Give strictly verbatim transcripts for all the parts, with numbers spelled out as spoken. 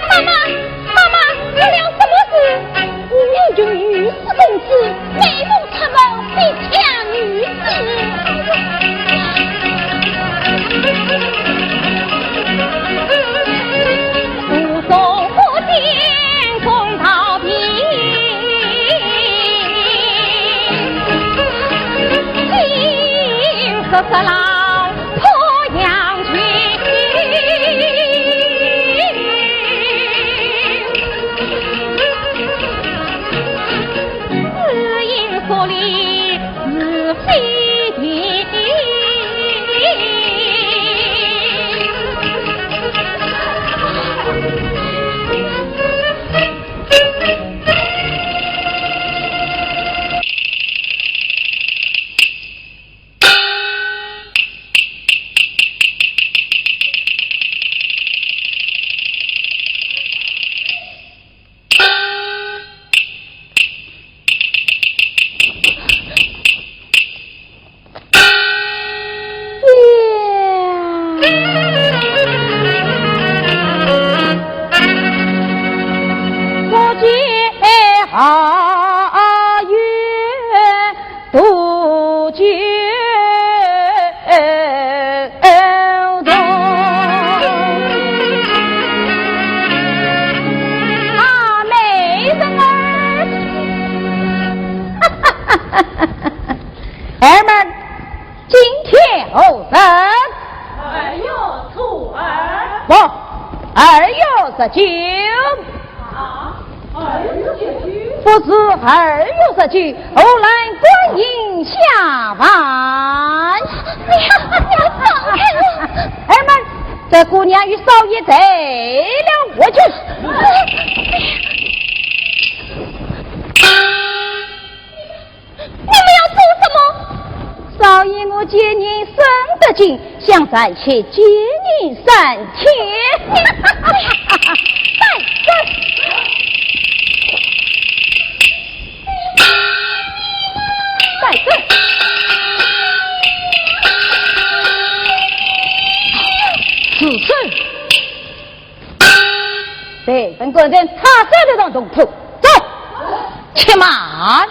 妈妈，妈妈，出了什么事？我英雄御史公子，美梦出门，逼抢女子。武松不见公道平，金色色郎 破羊群。只因所里是非情。啊，美人儿。儿们，今天何日？二月初二。不，二月十九。啊，二月十九？不是二月十九，荷兰观音下凡。哎呀，哎呀，放开我！儿们，这姑娘与少爷在了，我去。 你们要做什么？少爷我见人生得敬，想暂且见人三天。带走！带走！住手！ 这份官人，他这里当动土，走。且慢！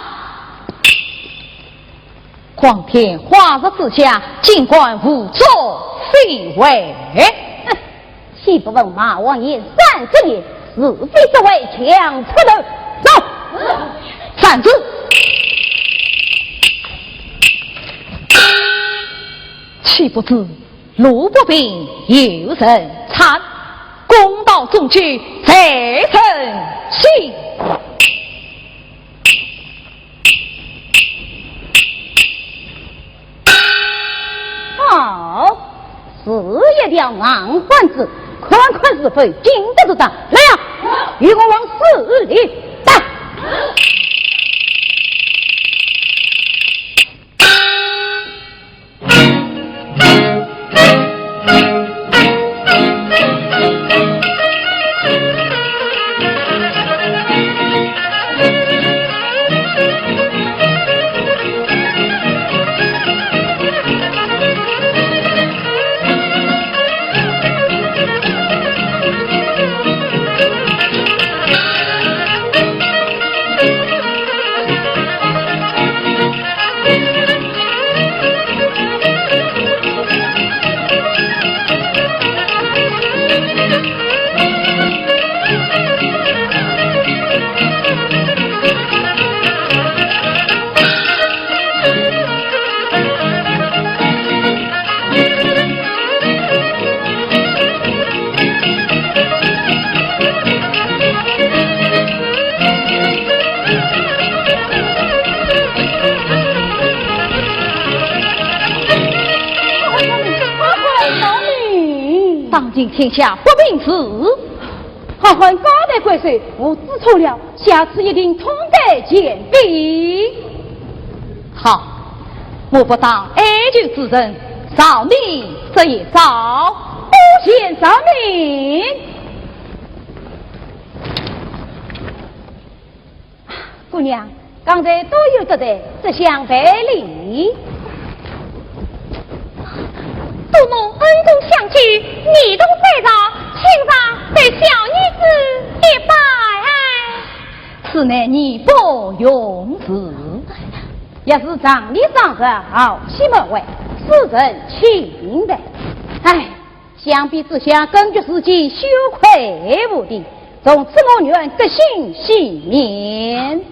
光天化日之下，竟敢胡作非为。哼，岂不闻马王爷三十年，是非之位强出头。走。站住！岂不知 路不平有人搀，公道终究在人心。好，是一条硬汉子，看看是否经得住打。来呀，与我往死里打！今天下不平事。好汉高抬贵手，我知错了，下次一定痛改前非。好，我不当哀求之人，饶你这一遭。多谢饶命。 姑娘，刚才多有得罪，这厢赔礼。多蒙恩公相救，义同再造，请上对小女子一拜。此乃义不容辞，也是常理常则，好戏莫为，世人请的。唉， 想必这厢根据自己羞愧无地，从此我愿革新姓名，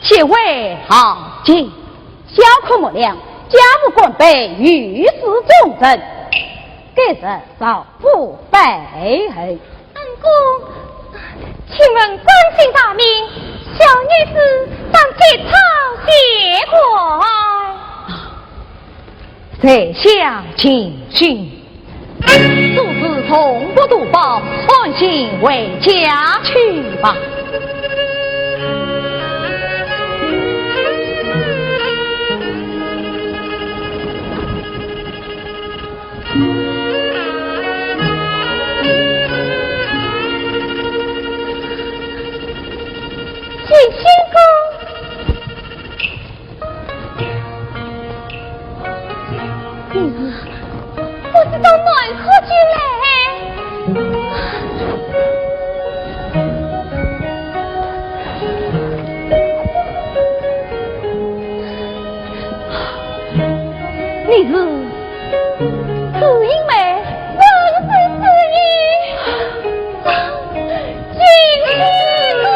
即为豪杰，小可模样，家无官卑，御史中丞，该日少不拜恩。恩公，请问官姓大名，小女子当即抄写过。在下秦姓。 如此从不图报，安心回家去吧。秦相公。 你是，我是从南柯州来。你是？ 朱英梅，我是朱英，金相公。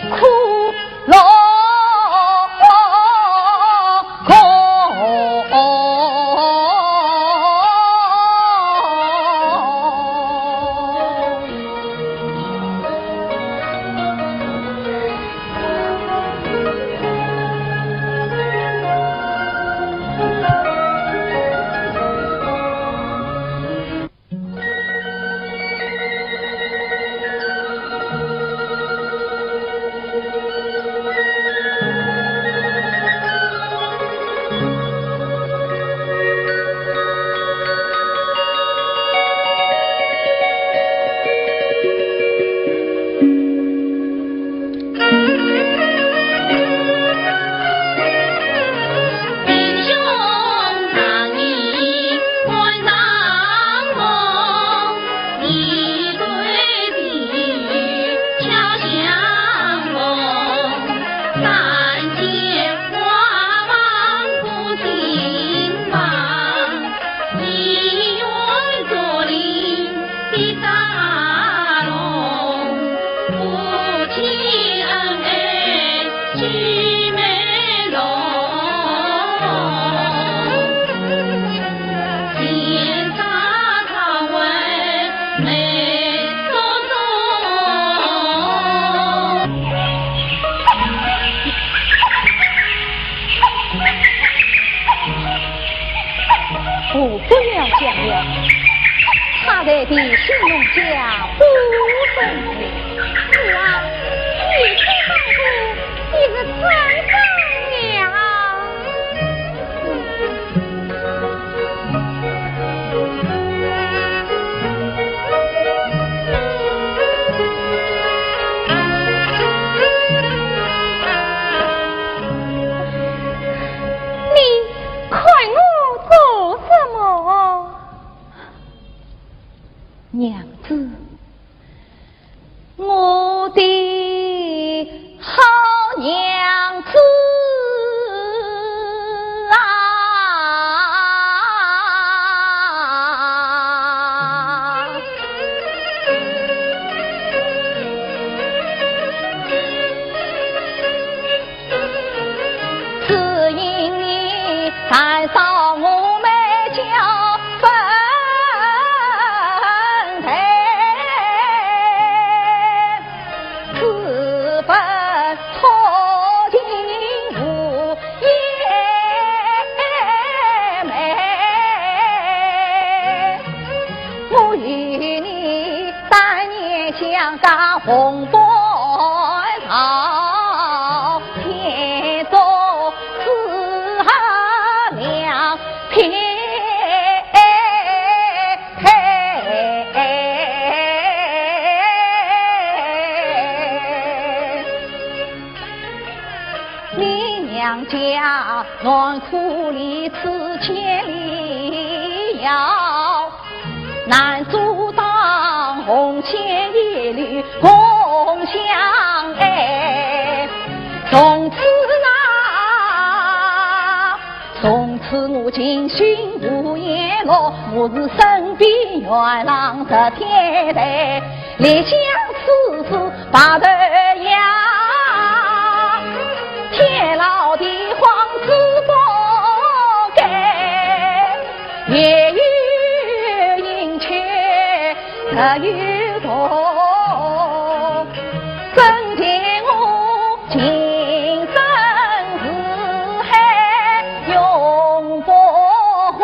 骷髅空。我不要讲了，他在地心弄家不分明。是啊，你这丈夫，你是真当了。你看我做什么？娘子，我的好娘子啊！ 只因你看上我们家分配，私奔错亲无妹。我与你 当年相嫁红粉朝，天作之合两片。你娘家 难苦离此千里遥，难阻挡红线一缕共相爱。从此啊，从此我情深无言落，我是身边元郎十天台，历相思思 白头夜，天老地荒志不改，夜雨阴晴日又痛，怎见我情深似海永不悔。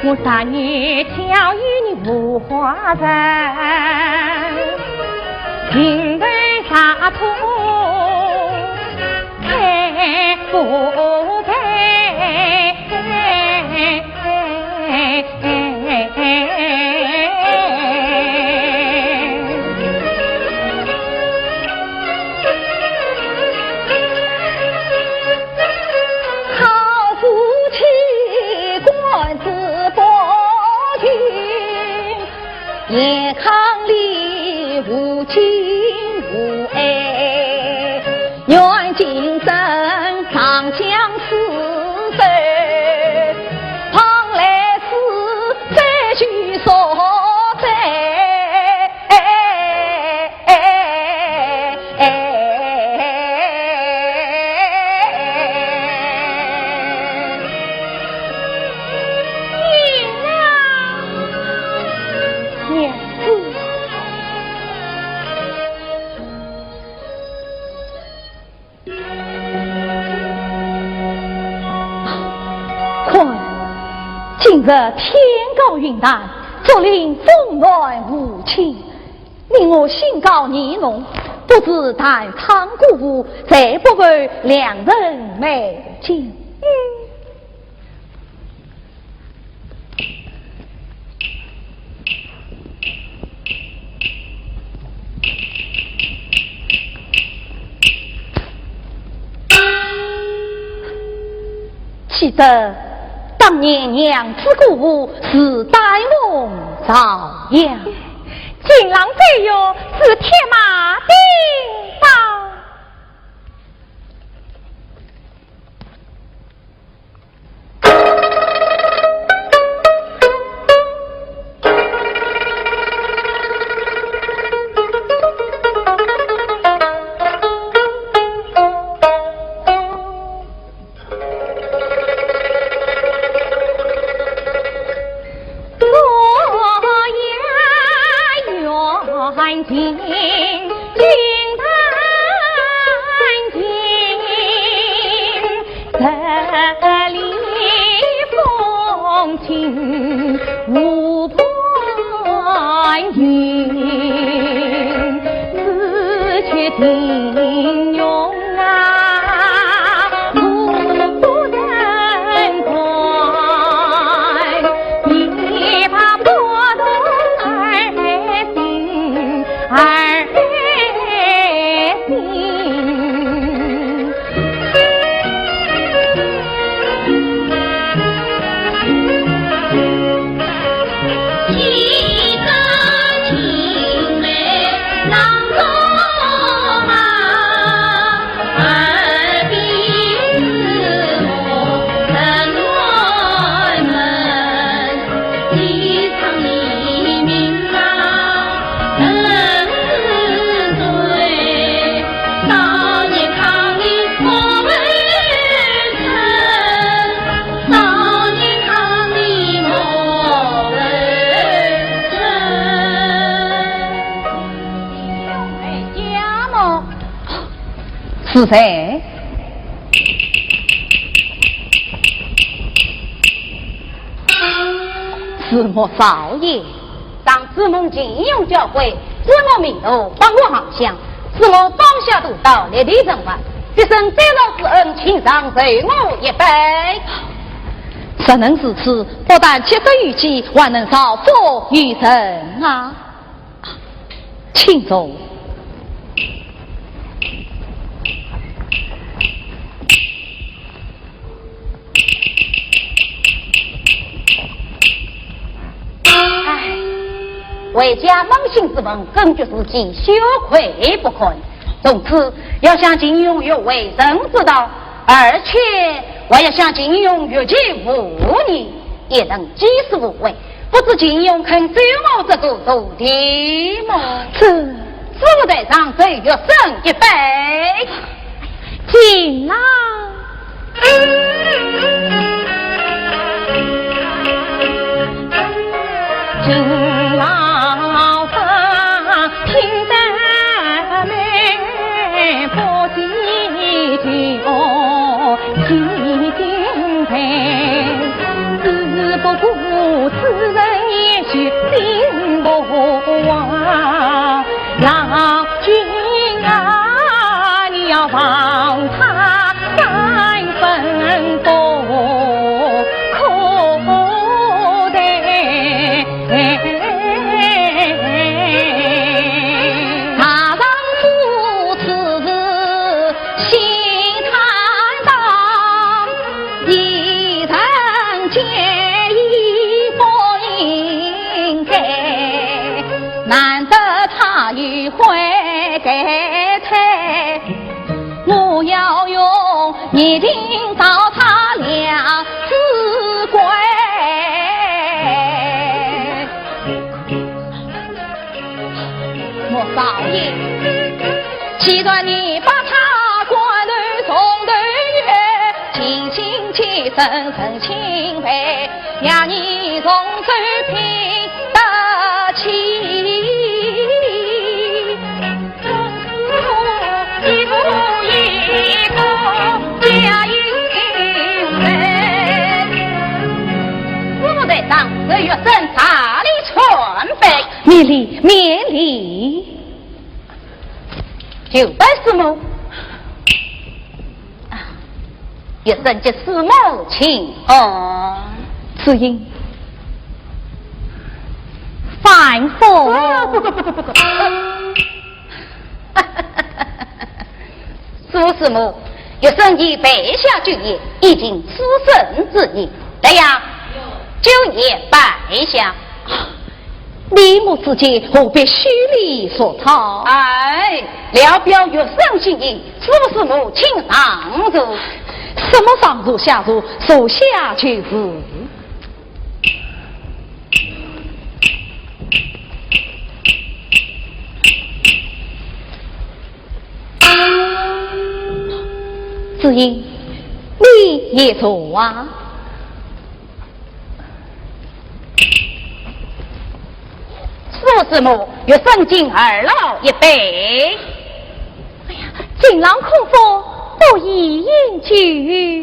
我当年巧遇你无花人，情投沙土开不开。健康里无亲无爱，愿今生长相厮守，蓬莱寺再聚所在。娘子。 看，今日天高云淡，竹林峰峦无亲，你我兴高采烈，不知断肠过府，再不负良辰美景。 记得当年娘子过府是丹凤朝阳，近郎再遇是铁马叮当。 是谁？是我少爷。 当初蒙秦荣教诲，指我迷途，帮我航行，使我当下渡到烈地城外，必生再造之恩，请上受我一拜。若能如此，不但七十有几，还能造福于人啊！请坐。 唉，回家扪心自问，更觉自己羞愧不堪。从此要向秦荣学为人之道，而且还要向秦荣学其无疑，也曾几次误会，不知秦荣肯收我这个徒弟么？这 祝台上奏乐声一杯。秦郎。该退，我要用热情糟蹋梁子贵。莫少爷，既然你把他关头从头越，尽心尽身成清白，让你从此拼得起。 师父在上，这学生茶礼全备。免礼，免礼。就拜师母。 学生给师母请安。哦，子英，范福。不，不，不，不，不，不。师父师母，学生已备下酒宴，已尽师生之意。来呀，酒宴摆下。 你我之间何必虚礼俗套？哎，聊表学生心意，师父师母请上座。什么上座下座，坐下就是。子英，你也坐啊。 师父师母，学生敬二老一杯。哎呀，近郎可否不宜饮酒？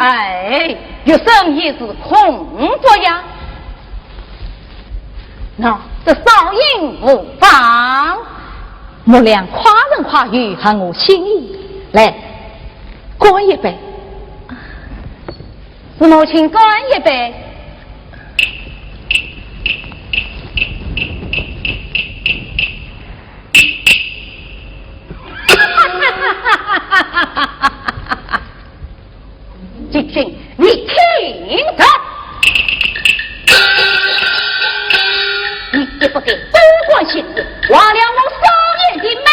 哎，学生也是空腹呀。喏，这少饮无妨。莫良夸人夸语，合我心意。来，干一杯。 师母请干一杯。金星，你听着，你一不给多管闲事，忘了我少爷的妹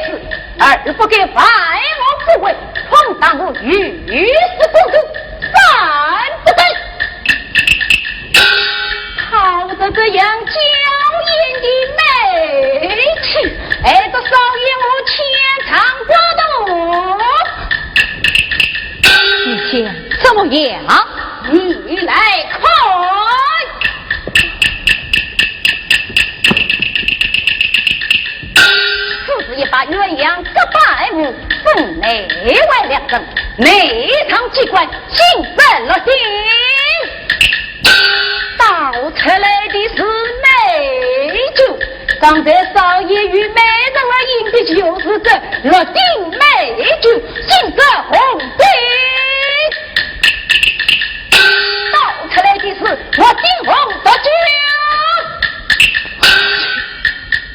子，二不给犯我不规， 闯荡我御史公主，三不给。好得这样娇艳的美妻，害得少爷我牵肠挂肚。你想怎么样？你来看。 此时一把鸳鸯折白扇，分内外两层，内藏机关，金色落定。倒出来的是美酒，刚才少爷与美人儿饮的就是这落定美酒，金色红杯。 倒出来的是我丁红毒酒。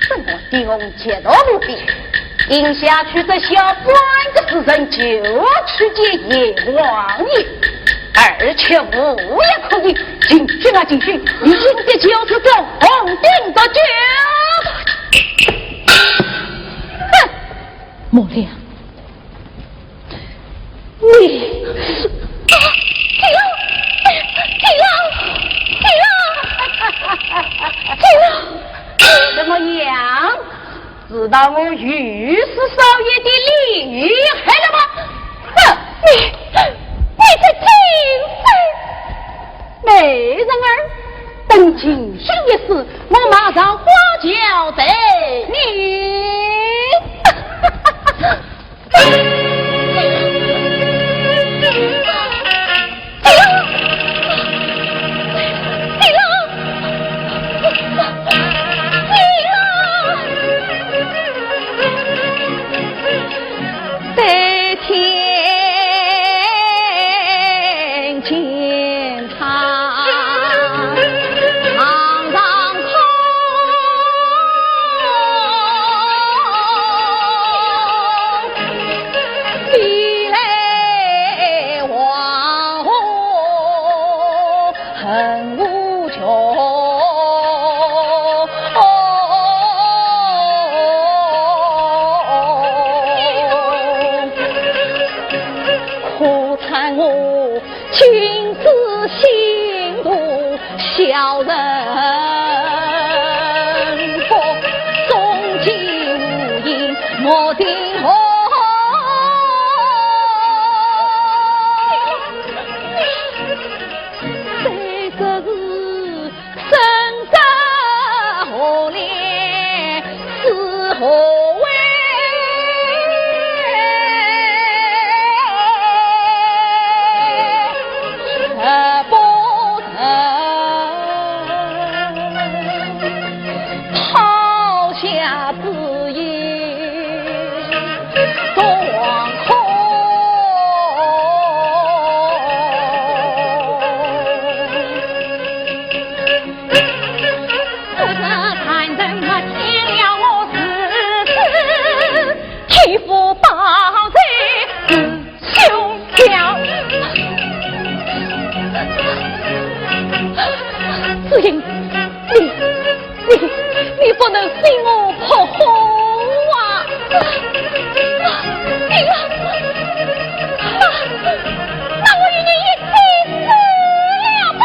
这我丁红极毒无比，饮下去这小半个时辰就去见阎王爷，而且无药可医。金星啊金星，你饮的就是这红丁毒酒。哼！ 莫良，你，啊，金郎，金郎，金郎，金郎，怎么样？知道我御史少爷的厉害了吗？哼！你，你这贱人！ 美人儿，等金星一死，我马上花轿待你。抛下自己多惶恐。不知凡人莫听了我是痴，欺父报仇是 兄长。子英，你，你，你不能随我破火啊！你啊，啊，那我与你一起死了吧！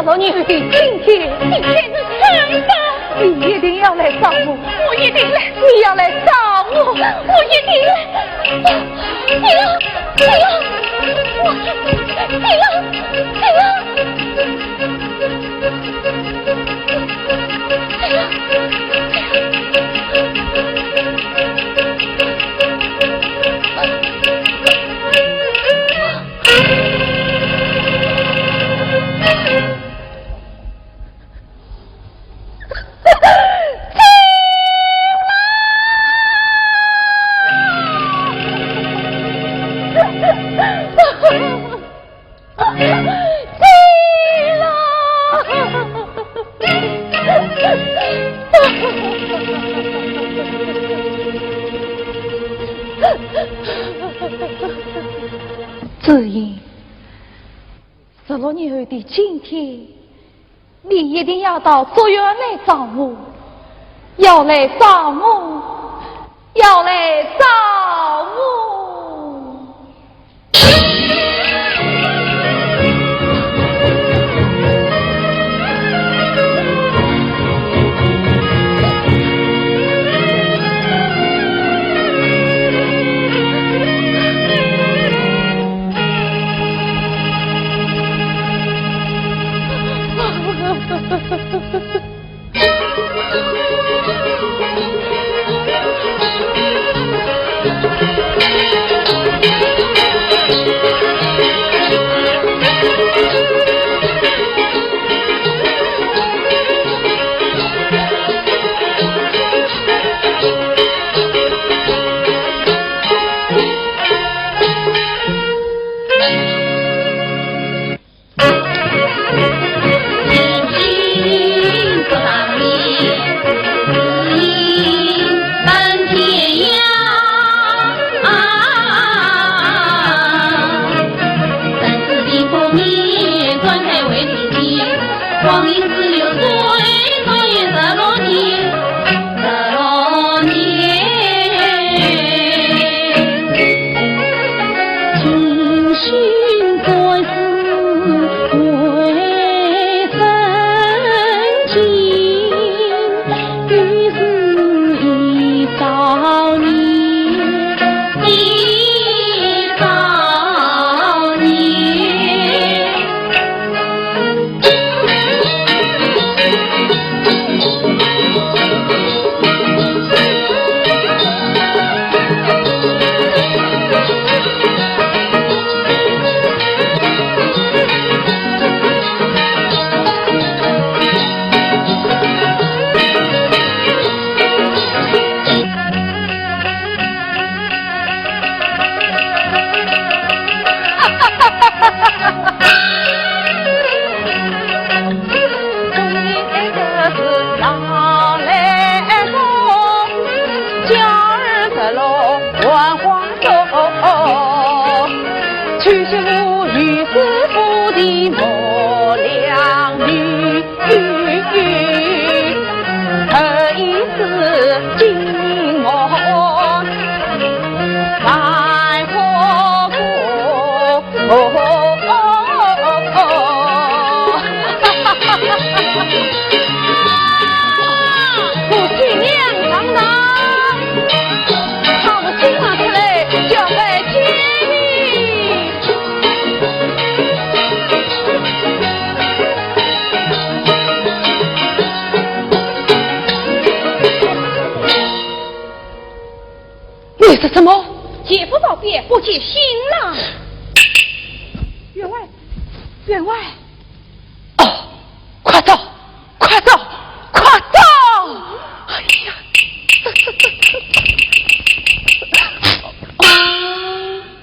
到你的今天，今天是真的。你一定要来找我，我一定来。你要来找我，我一定来。你要，你要，我，你要，你要。子英，十六年后的今天，你一定要到祝园来找我，要来找我，要来找我。 夫妻两上当，他们今晚出来交代天理。你说什么？姐夫告别，不接信了。员外，员外。哦，快走，快走，快走！哎呀，这，这，这，这，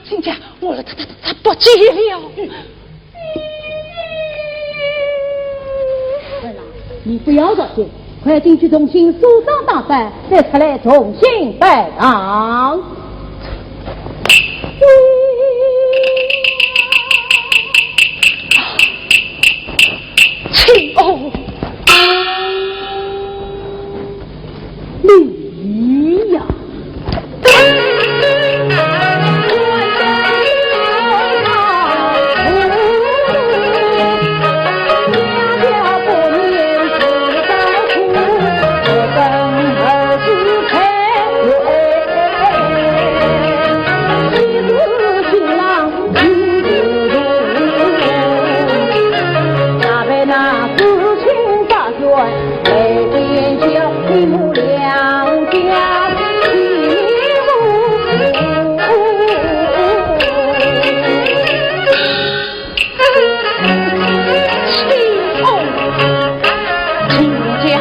亲家，我来，他，他，他，他不见了。 你不要着急，快进去重新梳妆打扮，再出来重新拜堂。请哦。 你呀！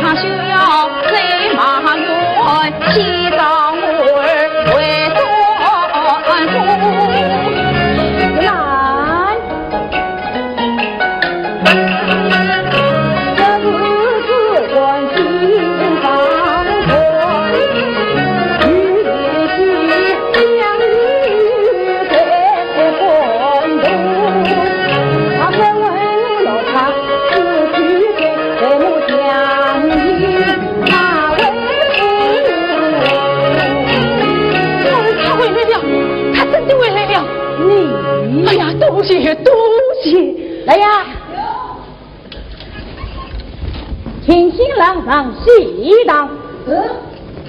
他休要走马远，西到我儿为断后。他回来了，他真的回来了。你，哎呀，多谢，多谢。来呀，请新郎上喜堂。是，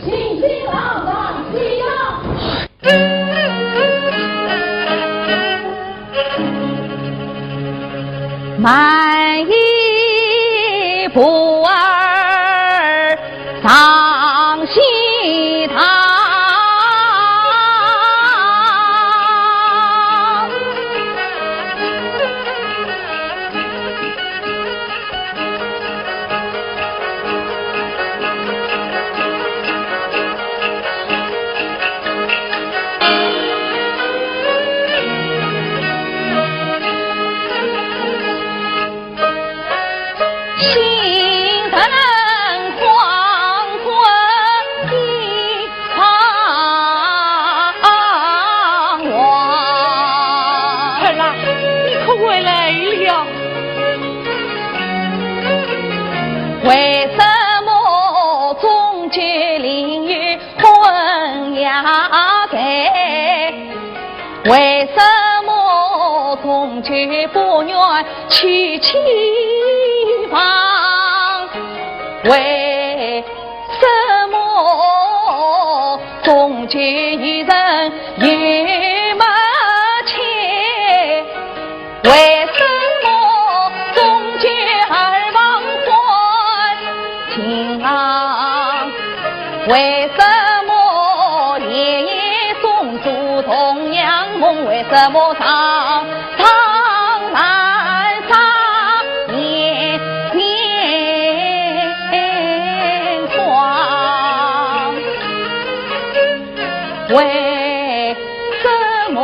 请新郎上喜堂。 慢一步儿上喜堂。 新人黄昏的盼望。儿啊，你可回来了？为什么终究另有 婚姻在，为什么终究不愿娶妻房？为什么终究一人又没妻？ 为什么终究二房欢情啊？为什么夜夜总做同样梦？为什么常常难上眠眠床？ 为什么？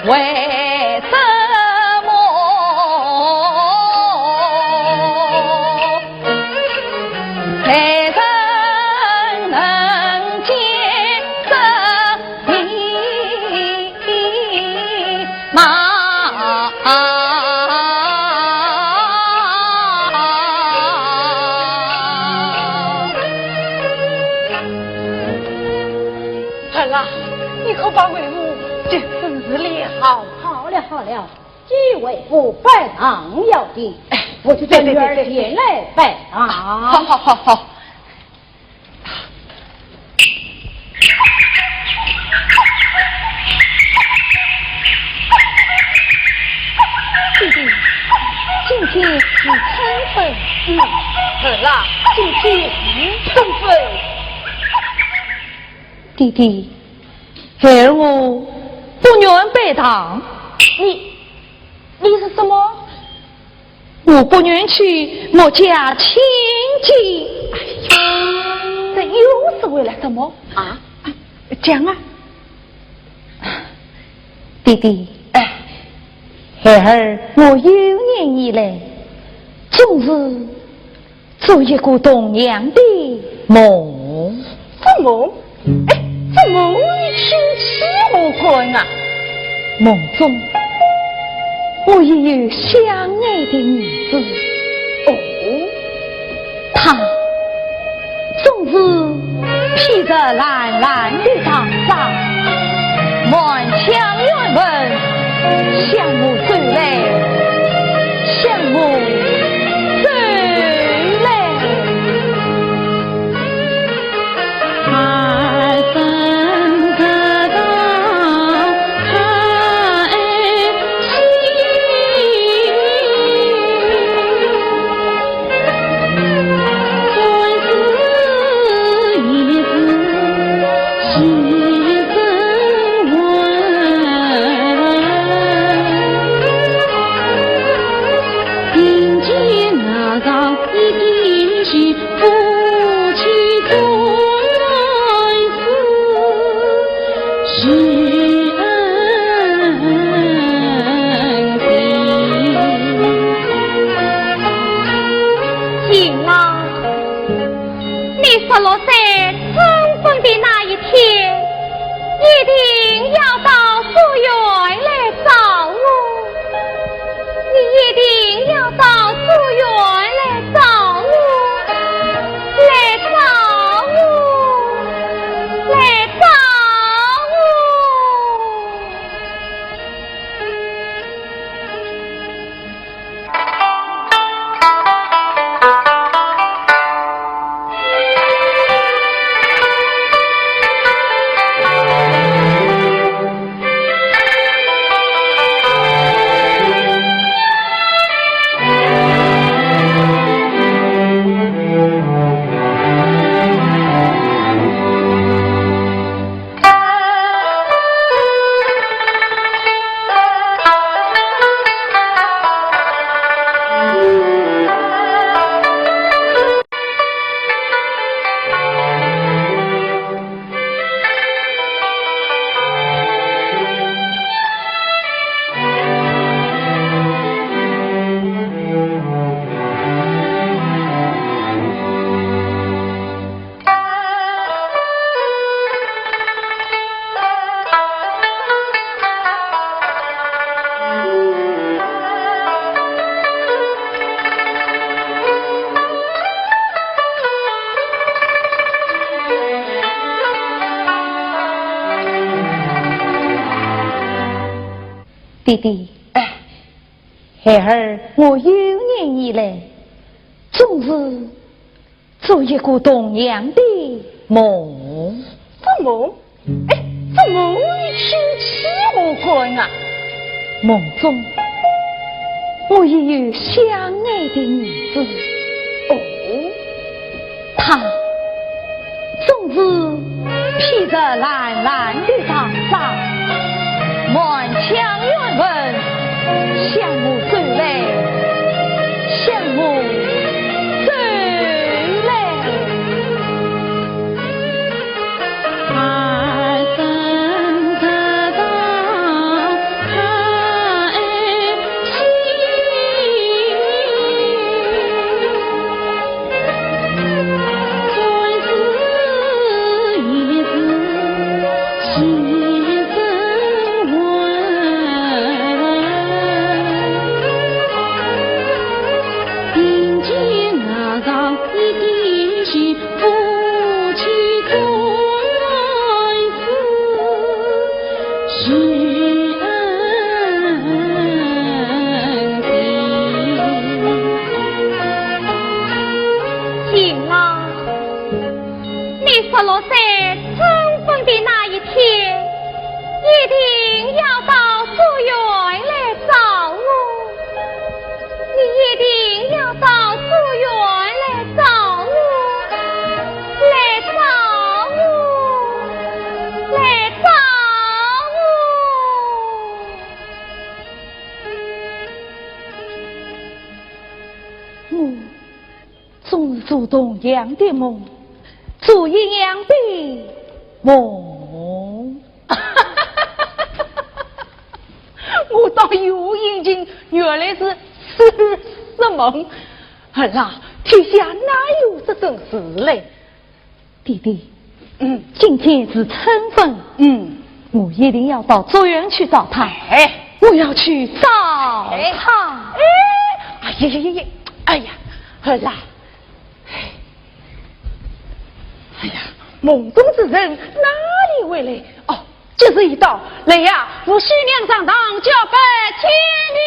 为什么？谁人能解这 儿啊，你可把为父接回来了。好了好了，既为父拜堂要紧，哎，我去叫女儿前来拜堂。好好好好。 弟弟，今天是春分。嗯，儿啊，今天是春分。弟弟，孩儿我不愿拜堂。你，你说什么？ 我不愿娶我家亲姐。哎呀，这又是为了什么？啊？讲啊。弟弟，哎。孩儿我幼年以来，总是做一个同样的梦。做梦？ 哎，这梦你听起何看啊？梦中，我也有相爱的女子。哦？她总是披着蓝蓝的长衫，满腔怨恨，向我走来，向我走来。 儿行啊，你说落在春分的那一天，一定要到书院来找我。 你一定要到书院来找我，来找我，来找我。 爹爹，哎。孩儿我幼年以来，总是做一个同样的梦。做梦？哎，做梦你听起何干啊？梦中，我也有相爱的女子。哦。 她总是披着蓝蓝的长衫，满腔怨恨向我走来，向我走来。行啊，你说落在春分的那一天，一定要到书院来找我。 你一定要到书院来找我，来找我，来找我。我总是做同样的梦，做一样的梦。 我倒有眼睛，原来是痴痴梦。儿啊，天下哪有这种事嘞？爹爹，嗯。今天是春分，嗯。我一定要到书院去找她。哎。我要去找她。哎。哎，哎呀呀呀呀，哎呀，儿啊， 哎呀，梦中之人哪里会来？哦，就是一道。来呀，扶喜娘上堂，叫拜天地。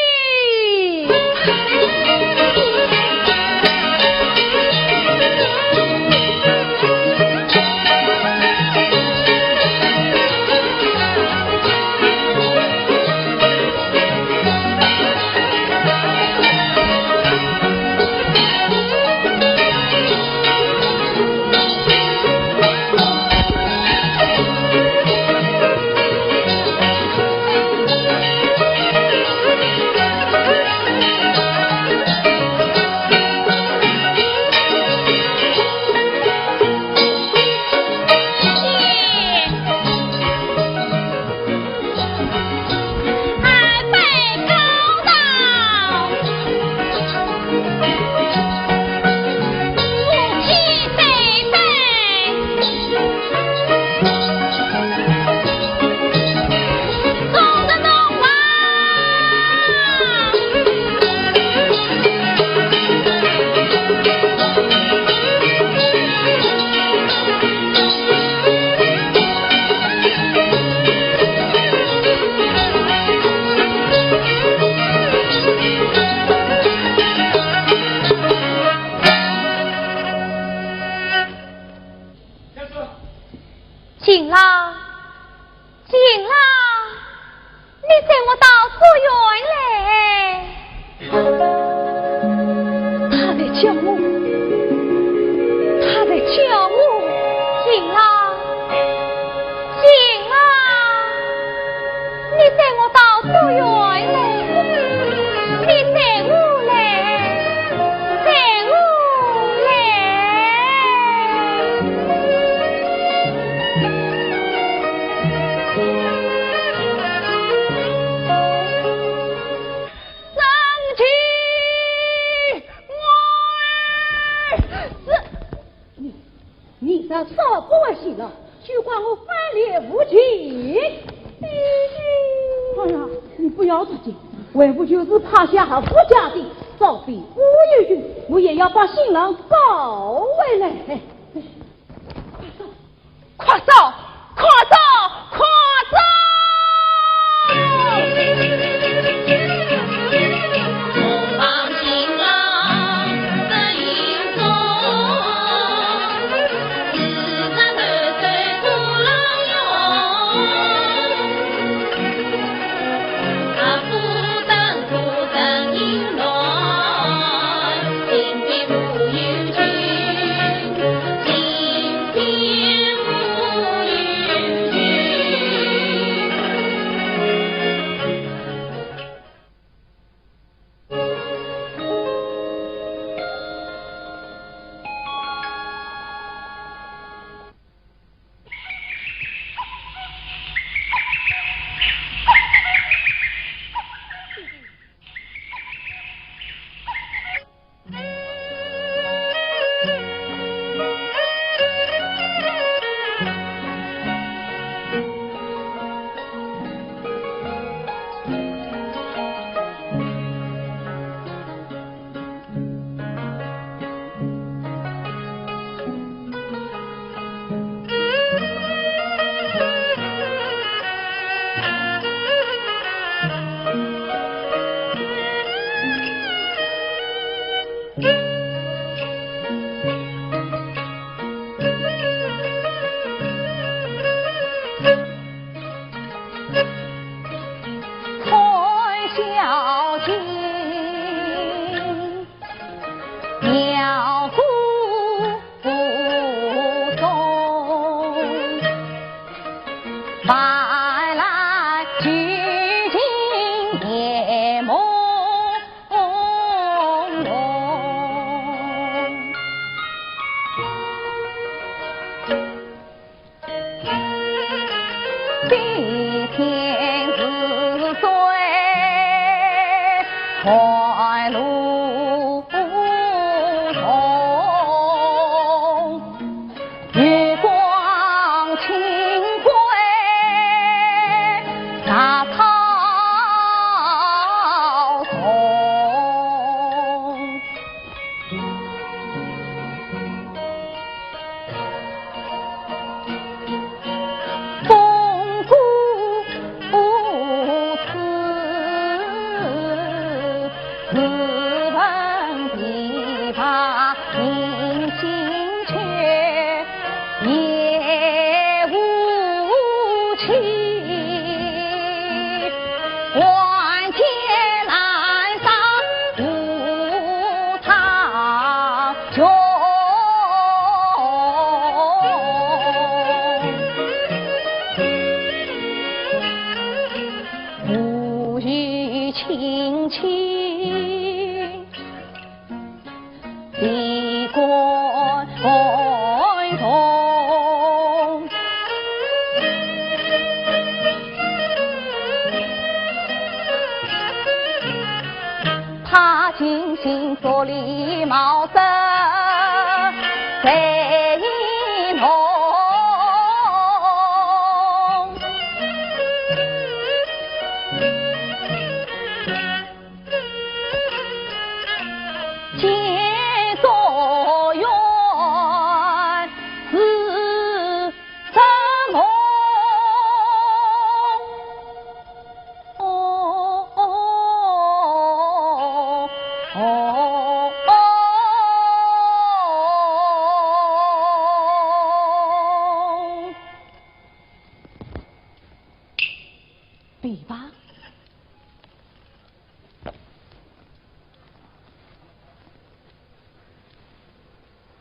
叫我，他在叫我。新郎，新郎，你带我到多远来？你带我来，带我来。生气！ 你，你这少不会行了，休怪我翻脸无情。哎呀，你不要着急，为父就是怕下不下地，早比我有用，我也要把新郎找回来。哎，哎，快走。 快走，快走，快走！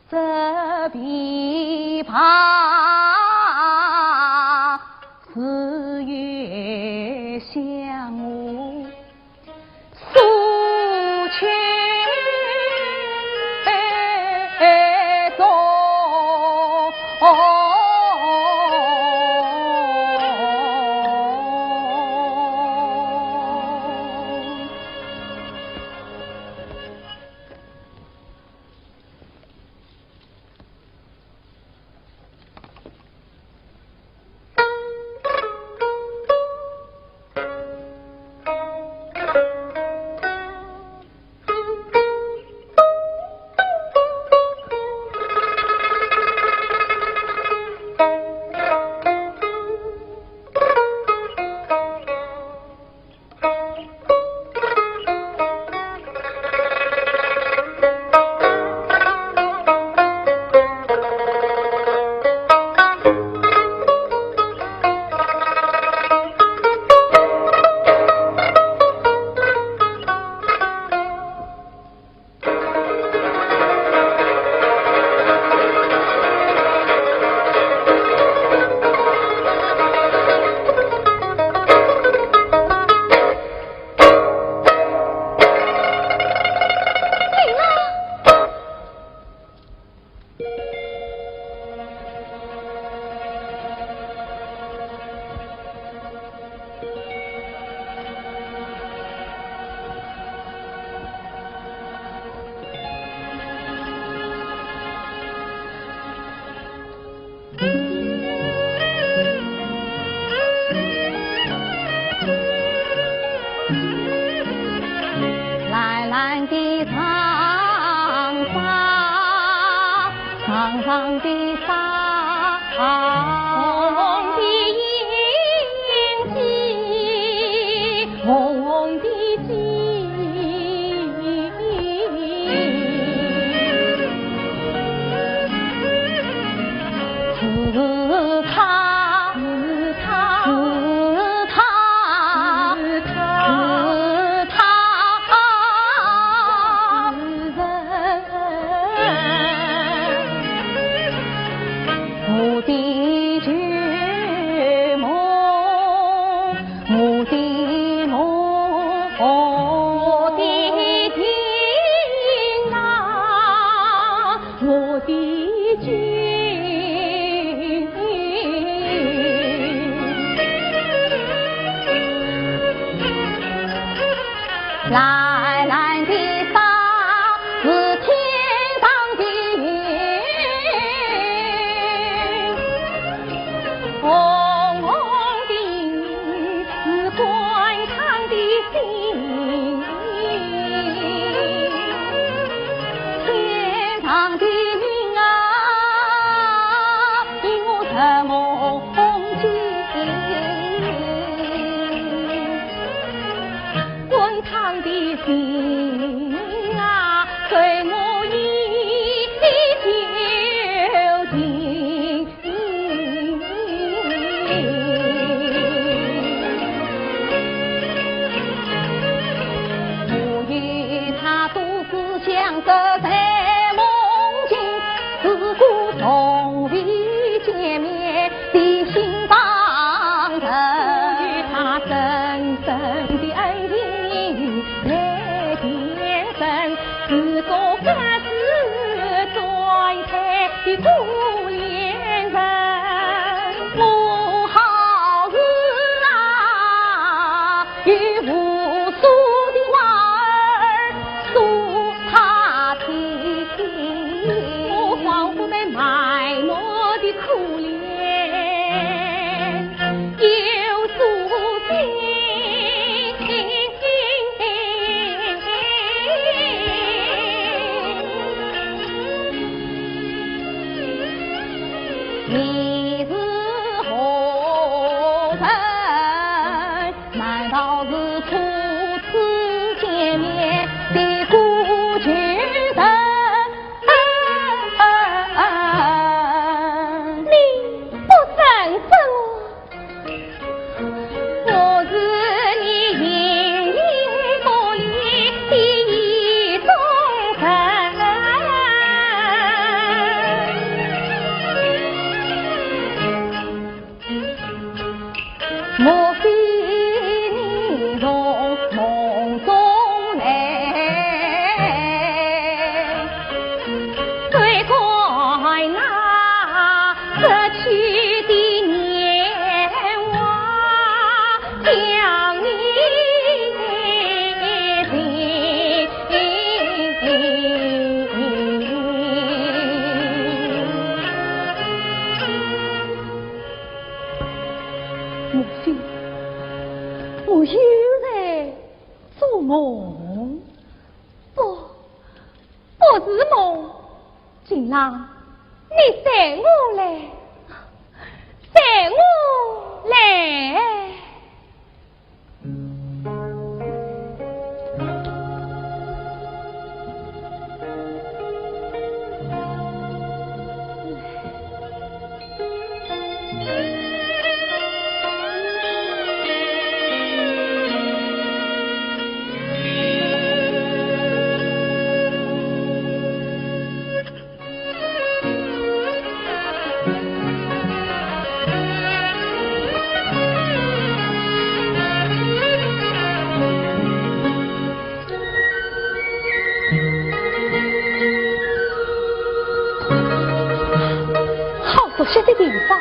这琵琶自幼向我诉情衷。蓝蓝的长沙，长长的沙，红红的印记，红红的记。是他，是他，是他，是他，是人。我的旧梦，我的梦，我的情啊，我的情。蓝蓝的沙是天上的云，红红的云是官场的星。天上的云啊，比我什么风景。滚烫的心啊，随我一丢进。 我与他独自相守在梦境，如故从未见面的心上人。我与他深深的恩情在天深，如果花枝转开的可怜人。我好似啊， 有无数的花儿诉他情，我仿佛在卖弄的苦恋，有诉心。 你是何人？难道是初次见面的故旧人？你不认识我？ 我是你形影不离的意中人。是梦。金郎，你随我来，随我来。 好熟悉的地方。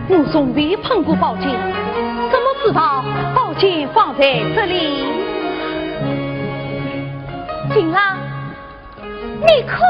我从未碰过宝剑，怎么知道宝剑放在这里？金郎，你看。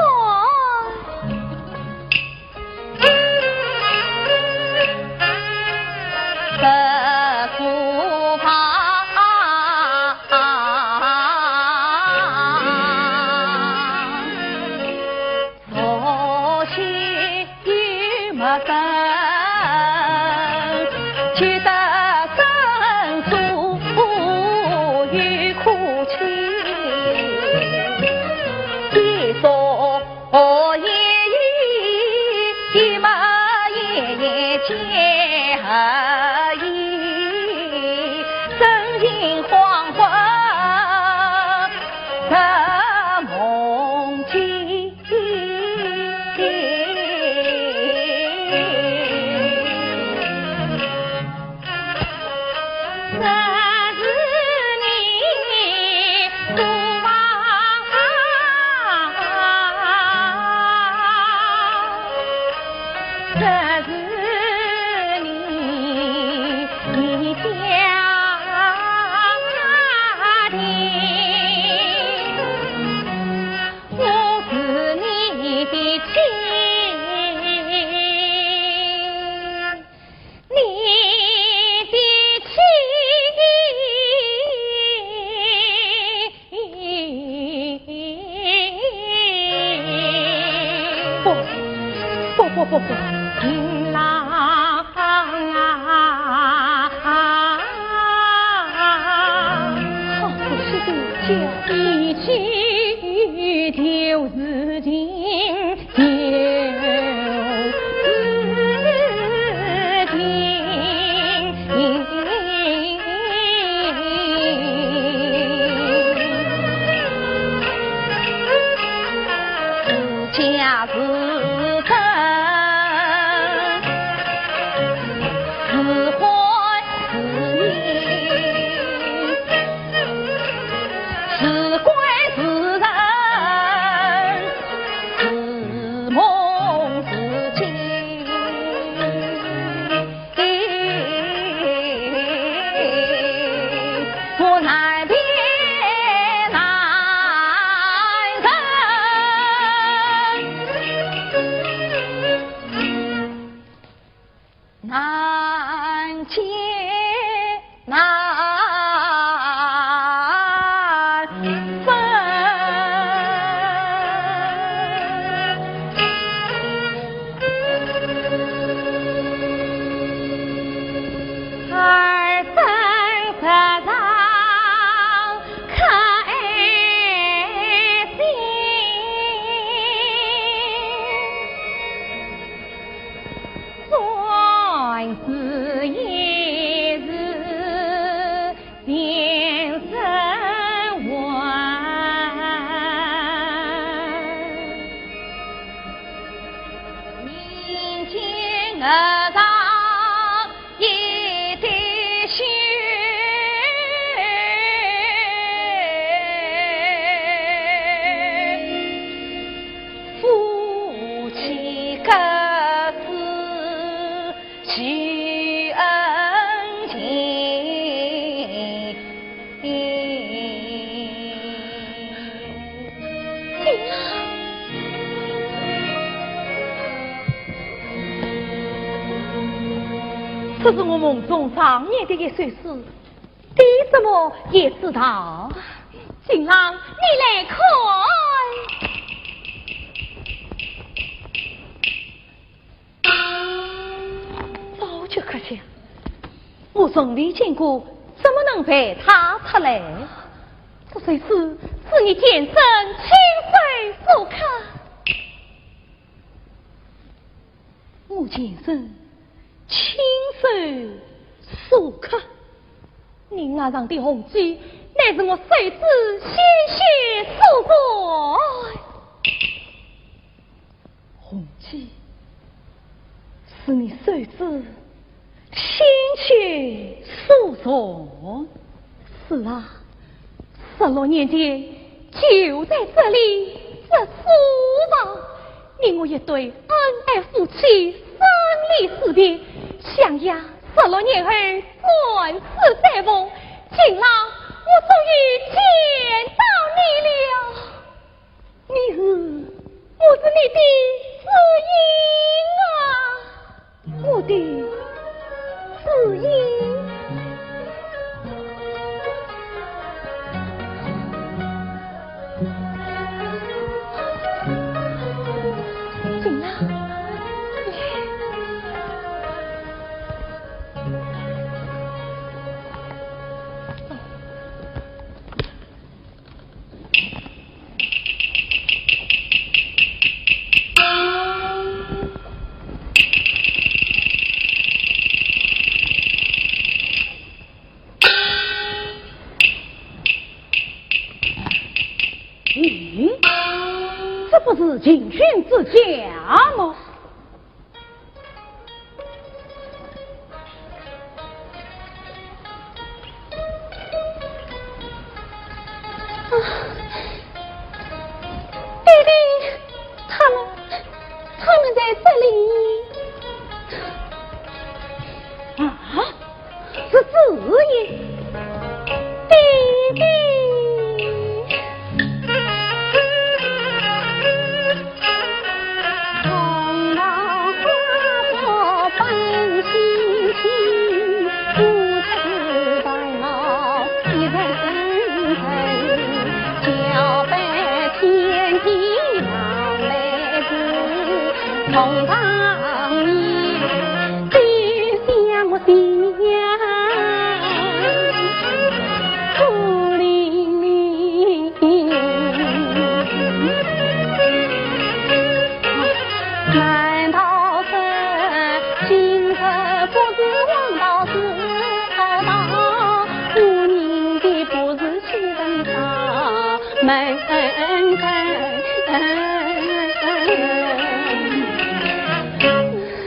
不，不，不，不，不。好熟悉的家。这是我梦中常念的一首诗，你怎么也知道？景郎，你来看。早就刻下，我从未见过，怎么能背它出来？这首诗是你前生亲手所刻。 我前生亲手所刻。你额上的红记，乃是我手指鲜血所染。红记，是你手指 鲜血所染。是啊，十六年前，就在这里，这书房，你我一对恩爱夫妻，生离死别，想呀，十六年后，再次相逢，景郎，我终于见到你了。 你是？我是你的知音啊，我的知音。景郎，咦，这不是秦军之家吗？ 啊，爹爹，他们，他们在这里。啊，是子也。爹爹。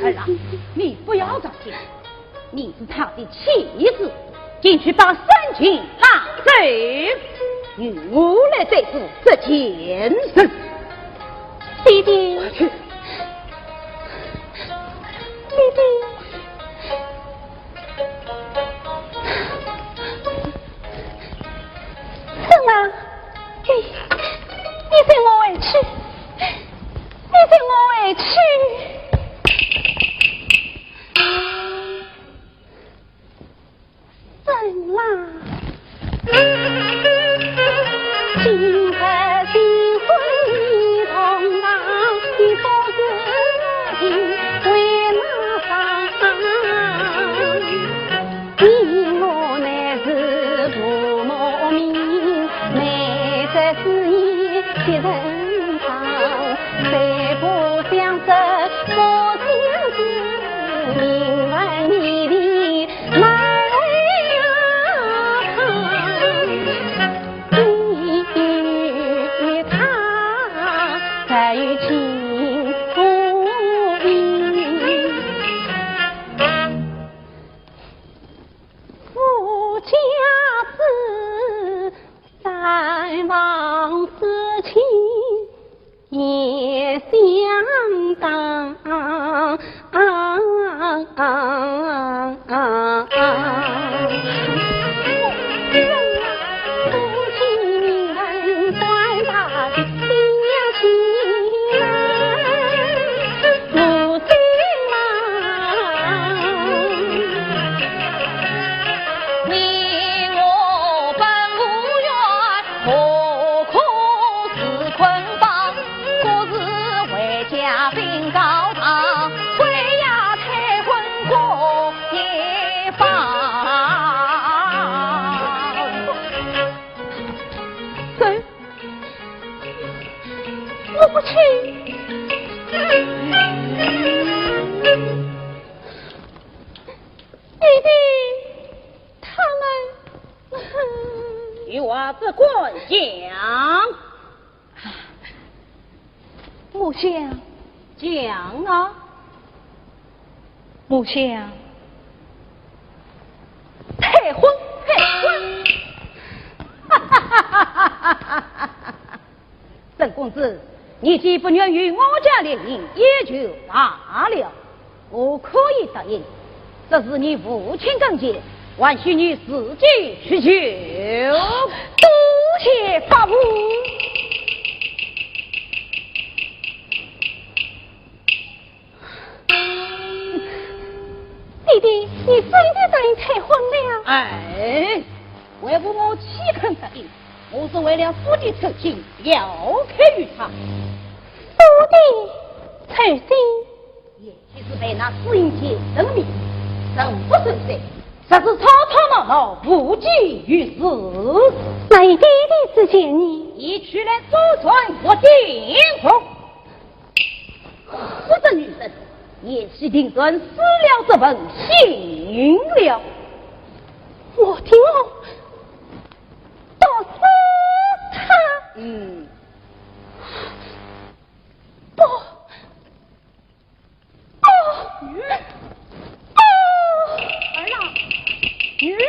儿啊，你不要着急，你是他的妻子，进去把三军拉走，由我来对付这贱人。爹爹，快去。爹爹。 怎么？你，你随我回去，你随我回去。怎么？弟弟，他们。有话只管讲。 末将。讲啊。末将。退婚。退婚。沈公子，你既不愿与我家联姻，也就罢了。 我可以答应，只是你父亲跟前，还需你自己去求。多谢伯父。弟弟，你真的答应退婚了？哎，为父我岂肯答应？我是为了父的称心，要给予他。父的称心？ 也就是被那紫云间人迷，人不生死，实是吵吵闹闹，无济于事。那以弟弟之见呢？你去来周旋我听从。我这女人，也是定然死了这份心了。我听我毒死他。嗯。不。 哦，女儿。哦，儿啊，女儿。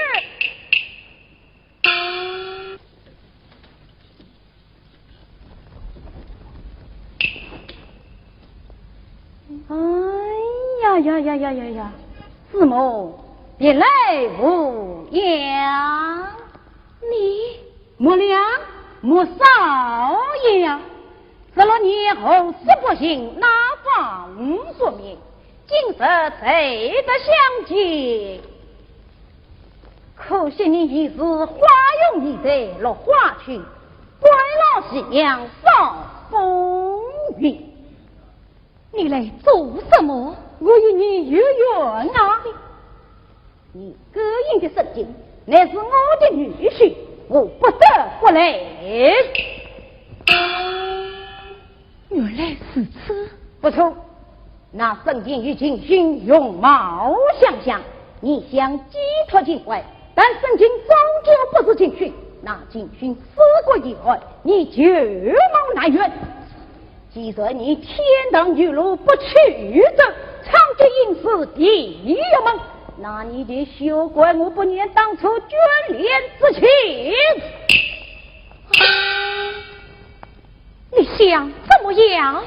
哎呀呀呀呀呀呀，子木，别来无恙。 你？莫良，莫少爷呀，十六年后死不幸，哪方说明？今日才得相见，可惜你已是花容易醉落花去，关老徐娘少风韵。 你来做什么？我与你有缘啊！你勾引的沈经，乃是我的女婿，我不得不来。原来如此。不错，那沈经与秦兴容貌相像，你想寄托秦桧，但沈经终究不是秦训，那秦训死过以后，你旧梦难圆。 既然你天堂有路不去得，长久应是地狱门，那你就休怪我不念当初眷恋之情。你想怎么样？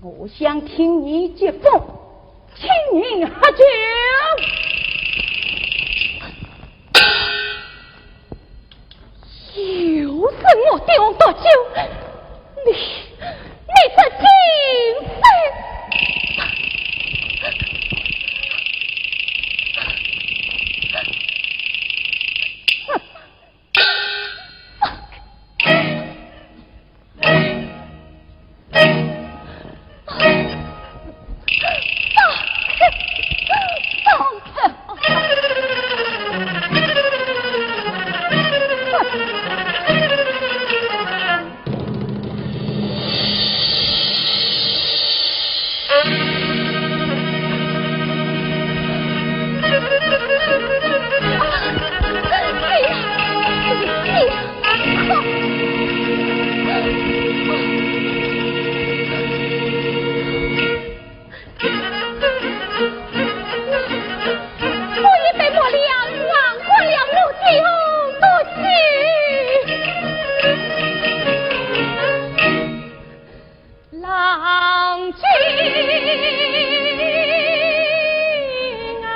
我想听你接风，听你喝酒。 又是我的红毒酒，你，你这贱人！我已被莫良忘光了我的红毒酒。郎君啊，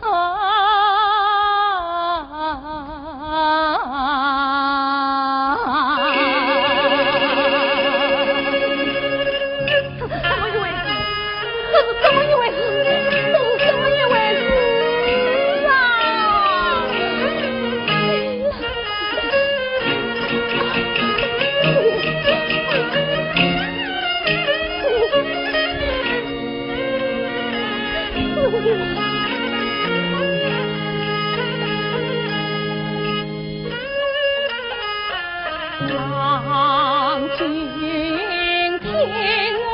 啊。 怎么一回事？这是怎么一回事？这是怎么一回事啊？ 郎君听我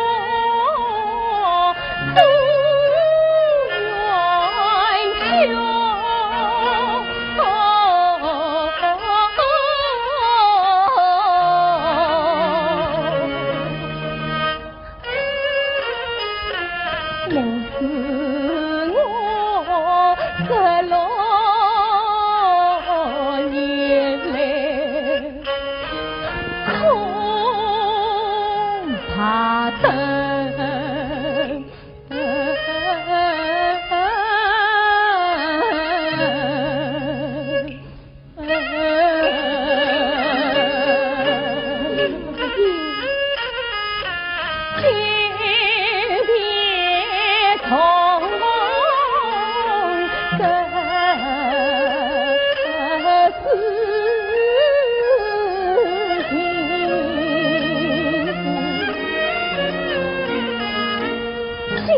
千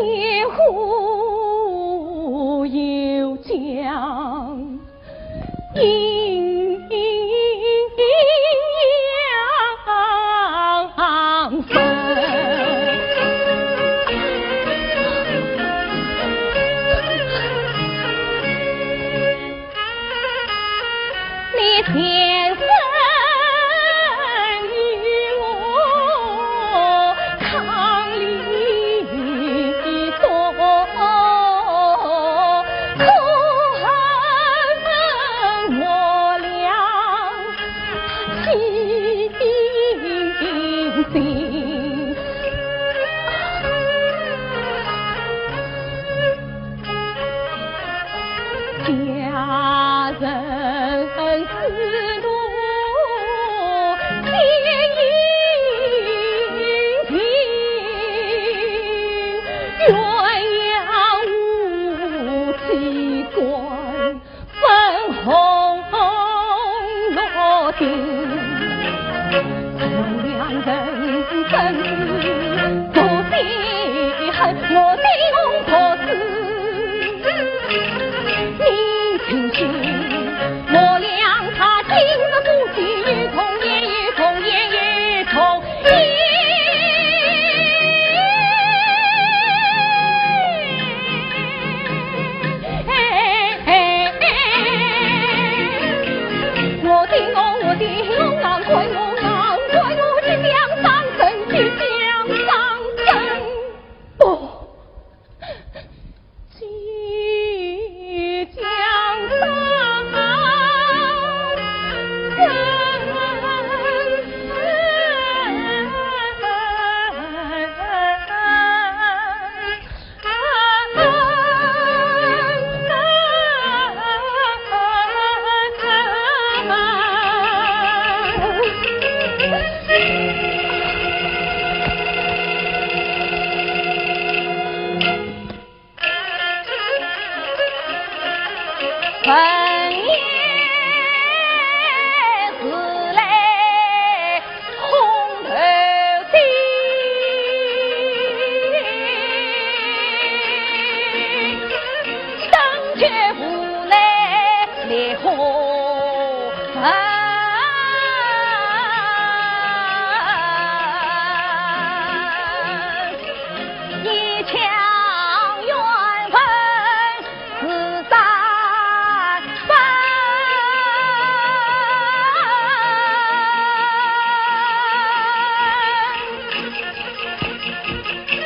户又将阴阳分。 你前生与我伉俪多，可恨我俩情深。 佳人思路天已尽，鸳鸯无期转，分红落定。我两人生死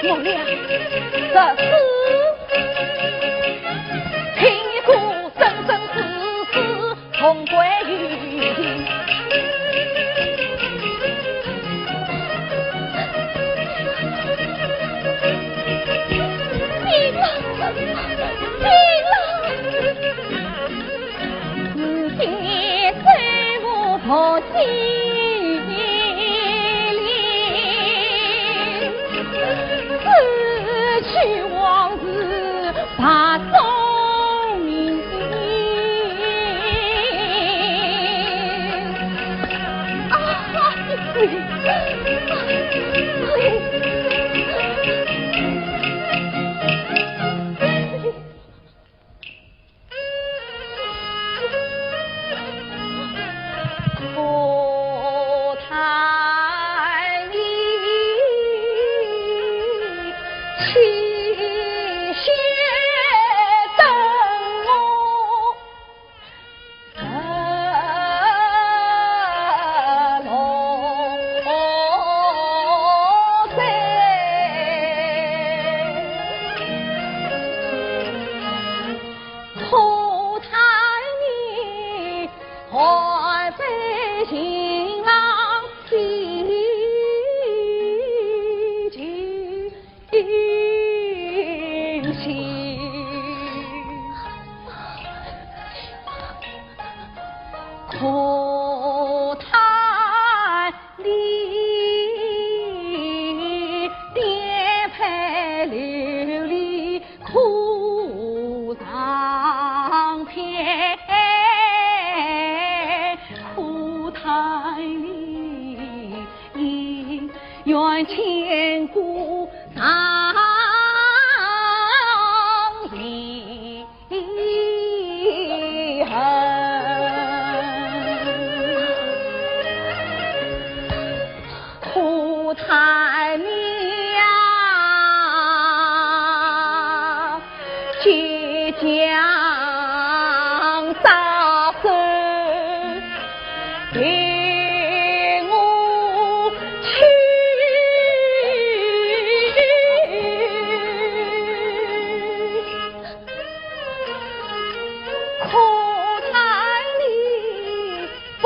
我俩这是情一个生生世世同归于尽。病了，病了！娘大手陪我去，可叹你不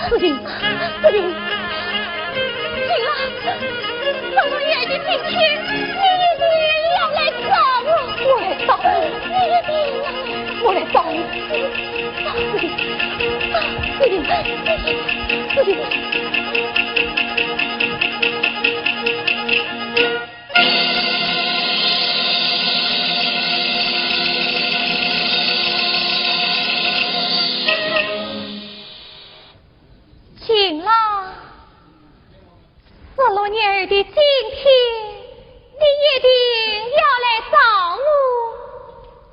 不行，不行，行了，等我夜里进去，你一定要来找我。我来找你，你一定要来，我来找你。不行，不行，不行，不行。秦郎，十六年后的今天，你一定要来找我，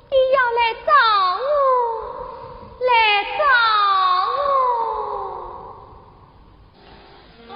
你要来找我，来找我。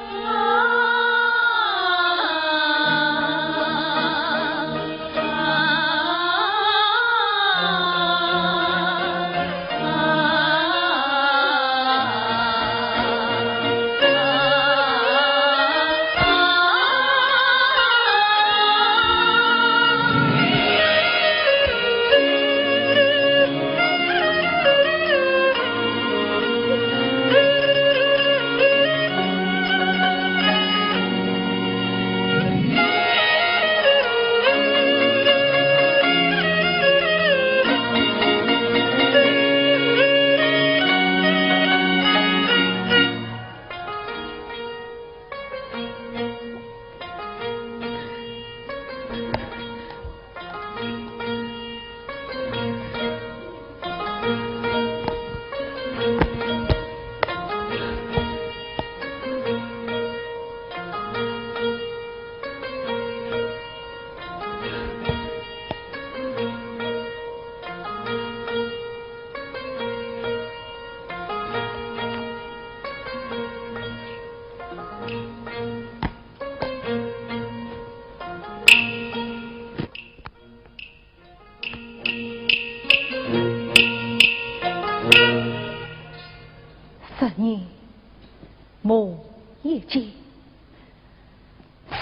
一见，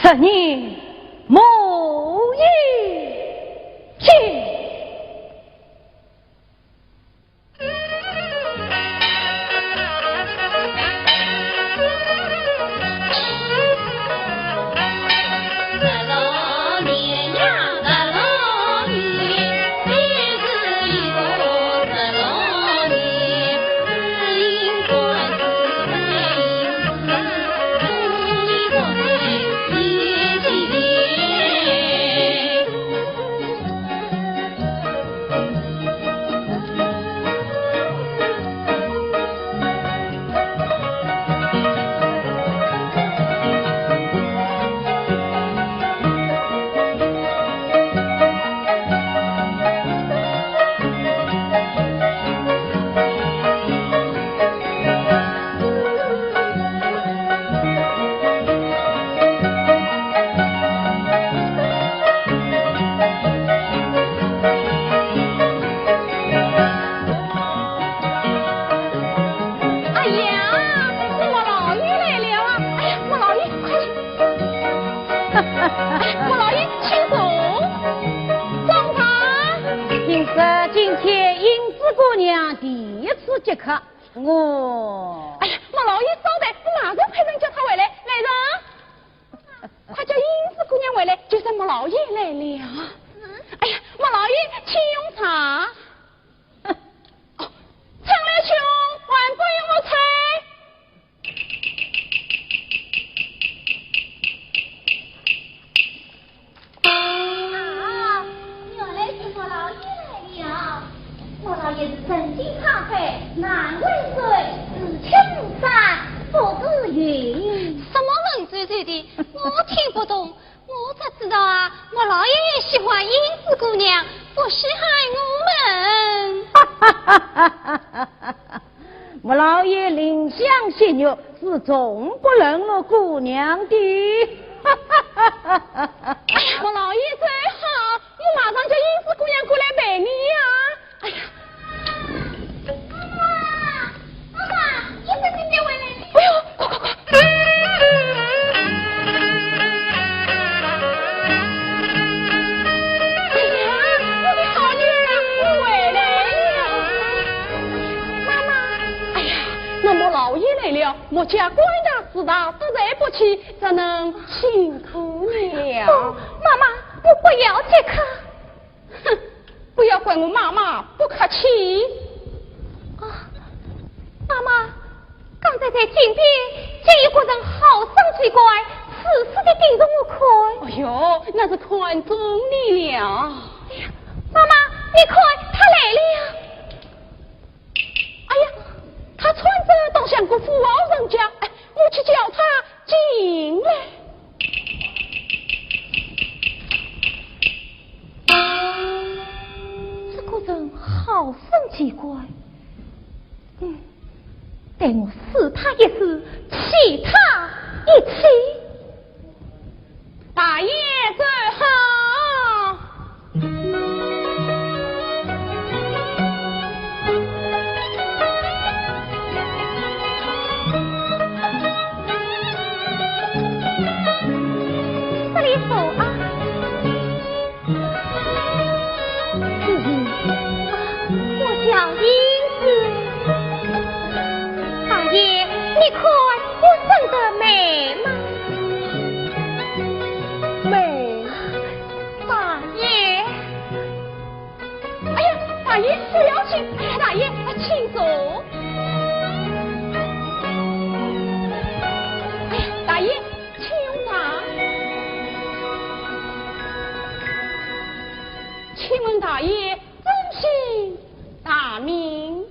十年磨一剑。哎呀，是莫老爷来了啊！哎呀，莫老爷，快去！哎，莫老爷，请坐。上茶。听说今天英子姑娘第一次接客，我……哎呀，莫老爷稍待，我马上派人叫她回来。来人，快叫英子姑娘回来，就说莫老爷来了。哎呀，莫老爷，请用茶。 哦，春来秋，还不与我吹？啊，原来是莫老爷来了。莫老爷是人见怕非，难为水，自轻如山，不知云。什么文绉绉的，我听不懂。 我只知道啊，莫老爷喜欢英子姑娘，不稀罕我们。莫老爷临香惜玉，是从不冷落姑娘的。哎呀，莫老爷走好，我马上叫英子姑娘过来陪你呀。 哎呀，妈妈，妈妈，你怎么没回来呢？哎呦，快快快！哎呀，我的好女儿，你回来了。妈妈。哎呀，那莫老爷来了，莫家官大势大，得罪不起，只能辛苦你了。不，妈妈，我不要这个。 哼，不要怪我妈妈不客气。啊，妈妈，刚才在井边见有个人好生奇怪，死死地盯着我看。哎呦，那是看中你了。哎呀，妈妈，你看，他来了呀。 哎呀，他穿着倒像个富豪人家，哎，我去叫他进来。这个人好生奇怪，嗯，待我试他一试，气他一气。 大爷走好。这里走啊。嗯，啊，我叫英子。大爷，你看我生得美吗？ 美。大爷。哎呀，大爷，不要紧。哎呀，大爷，请坐。哎呀，大爷，请用茶。请问大爷，尊姓大名？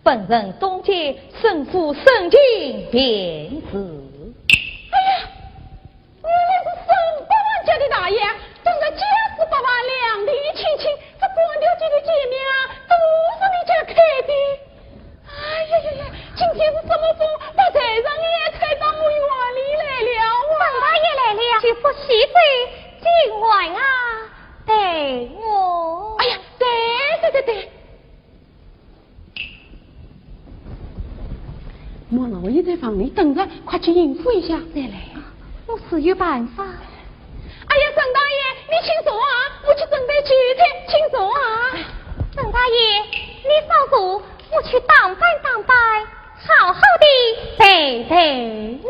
本人东街沈府沈清便是。哎呀，原来是沈八万家的大爷，等着家世八万两地千金，这官调级的见面啊，都是你家开的。哎呀呀呀，今天是什么风，把财神爷吹到我院里来了啊！沈大爷来了，就不许走，进来啊，陪我。哎呀，对对对对。 莫老爷在房你等着，快去应付一下再来。我自有办法。哎呀，沈大爷，你请坐啊，我去准备酒菜，请坐啊。沈大爷，你稍坐，我去打扮打扮，好好的陪陪你。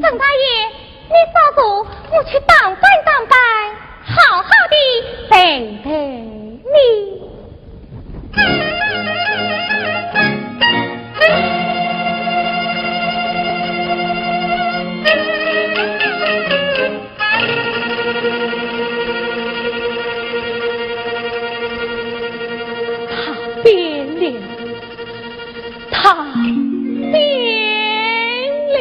沈大爷，你稍坐，我去打扮打扮，好好的陪陪你。他变了，他变了。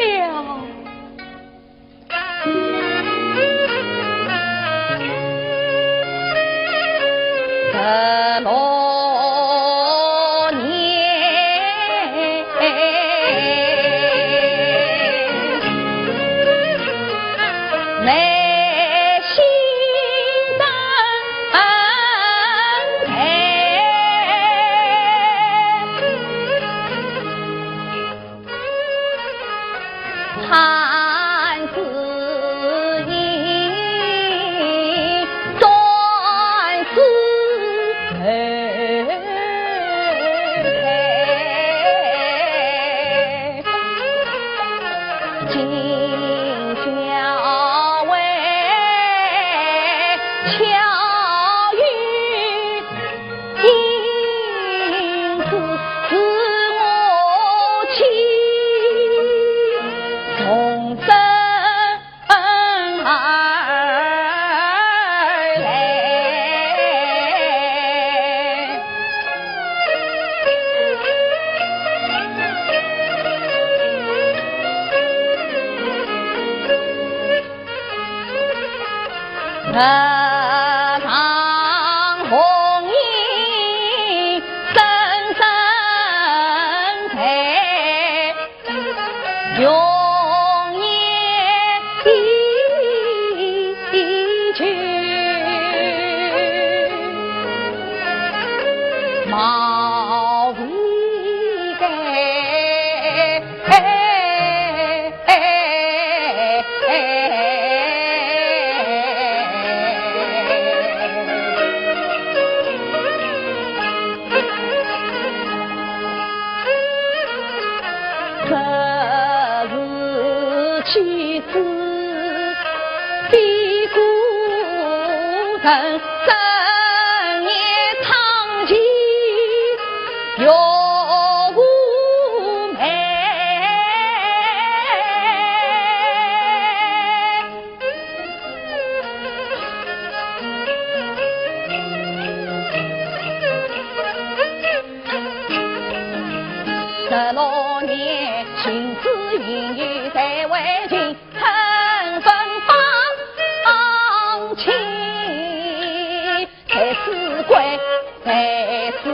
子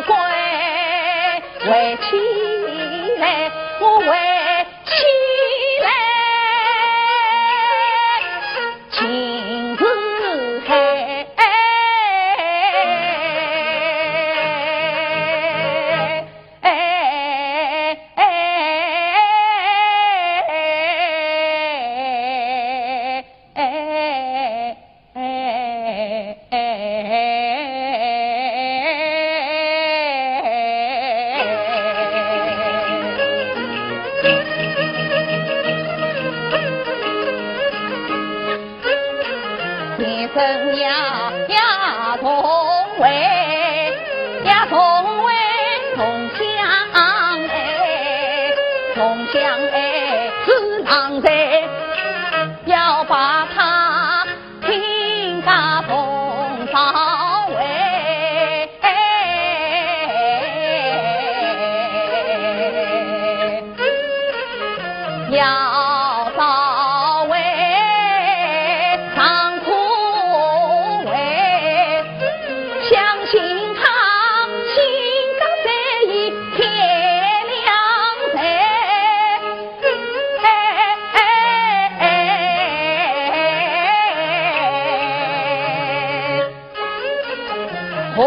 规围起来，我围起来，秦时海。天生呀呀同为，呀同为同乡哎，同乡哎，是郎才要把他 亲家同朝回。要朝回，上可回，相信他心肝在意天良才。何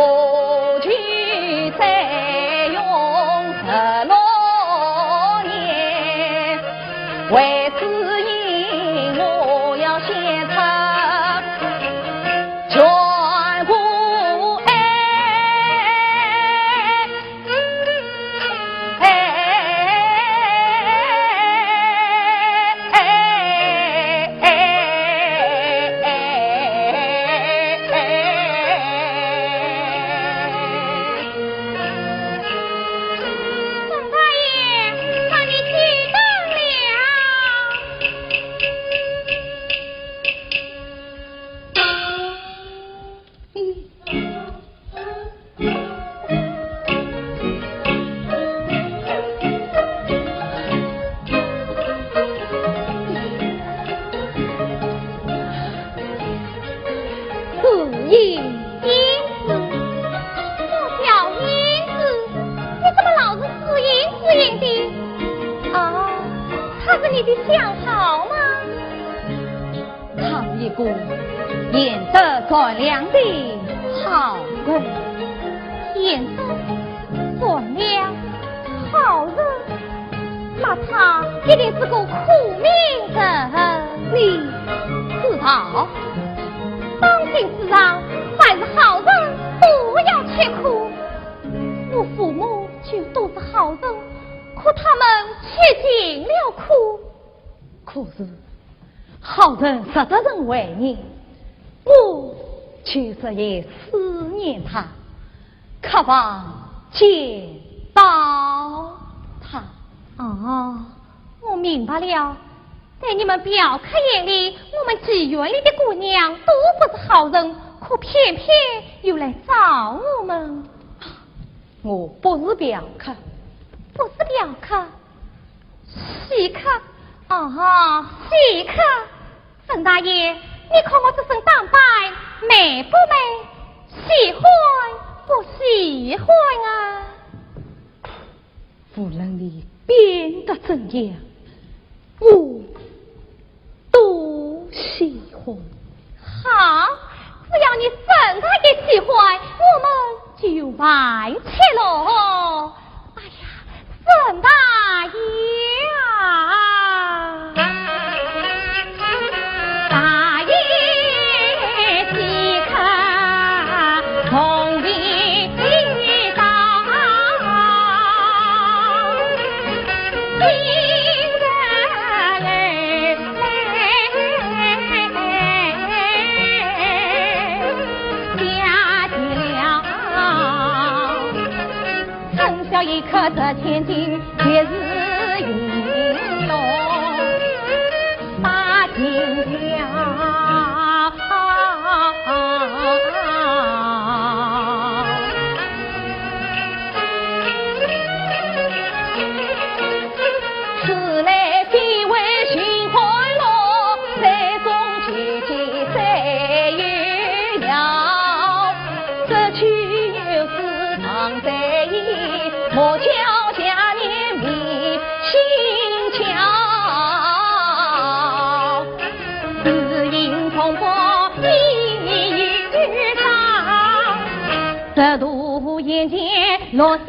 其再用十六年，为此因我要献出全部爱。 张大爷，把你气到了。 紫英。英子，我叫英子，你怎么老是紫英紫英的？哦，她是你的小号吗？ 她是一个贤德善良的好人。贤德善良好人，那她一定是个苦命人。你知道？当今世上，凡是好人都要吃苦。我父母就都是好人，可他们吃尽了苦。 可是，好人值得人怀念，我就是也思念他，渴望见到他。哦，我明白了。在你们表客眼里，我们妓院里的姑娘都不是好人，可偏偏又来找我们。我不是表客。不是表客？ 稀客？哦，稀客。沈大爷，你看我这身打扮美不美？喜欢不喜欢啊？无论你变得怎样，我都喜欢。好，只要你沈大爷喜欢，我们就完结喽。 哎呀，沈大爷啊！大爷岂肯同你到？今日里 下去了。春宵一刻值千金，月是云龙把金条。此来非为寻欢乐，山中萋萋山有鸟，这岂又是在意莫教下年迷心窍，只因从不意于他，这度眼前落逍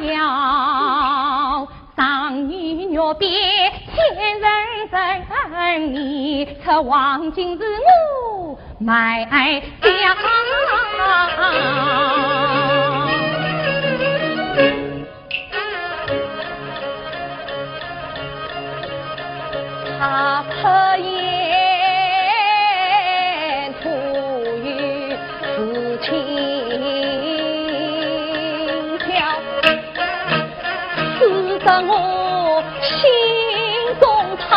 遥。上女月别千人寻，你出王今是我 卖笑。他出言吐语似轻佻， 使得我心中淌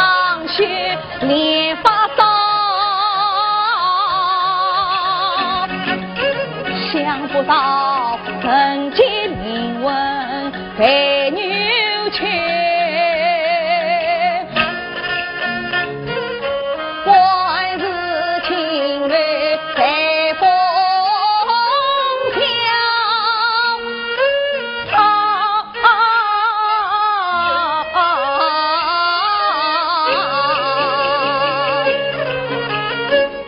血连发烧。想不到人间名闻被女求，还是情愿在风飘。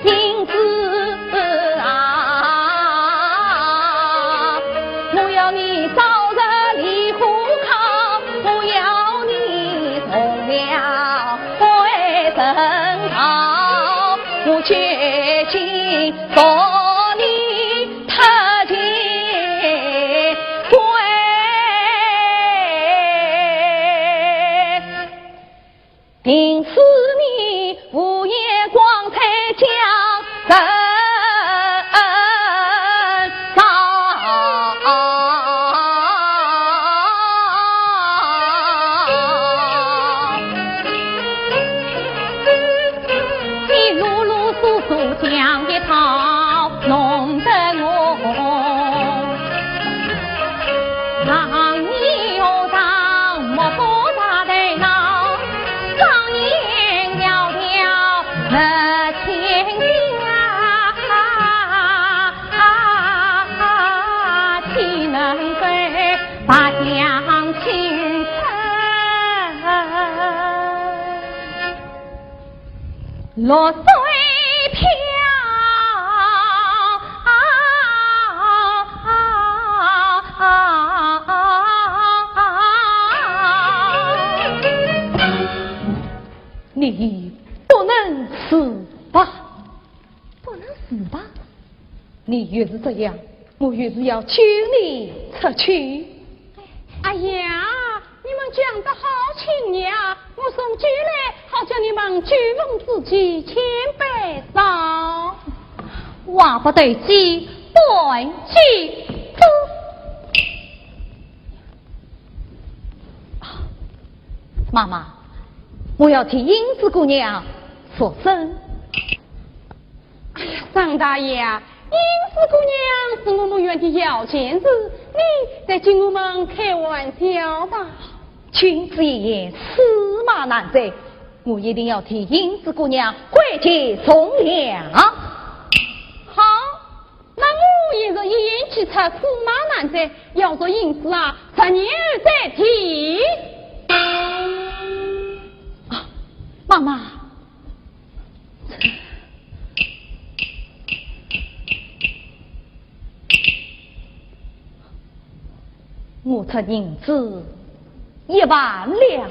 因此啊，我要你早日离火炕，我要你从了归陈朝，我决心 送你踏进归。定是你无眼光才将人造。你啰啰嗦嗦讲一套，弄得我常年学堂目不达头脑，双眼瞟瞟不清醒啊，岂能够白相青春？ 落水飘。你不能自拔。不能自拔？你越是这样，我越是要救你出去。哎呀， 你们讲得好轻呀，我送酒来，好叫你们酒逢知己千杯少。话不投机半句多。妈妈，我要替英子姑娘赎身。 哎呀，张大爷啊，英子姑娘是我们园的摇钱树，你在给我们开玩笑吧？君子一言，驷马难追，我一定要替英子姑娘挽回从良。好，那我也是一言既出，驷马难追，要说英子啊，十年再提。啊，妈妈， 我出银子一万两。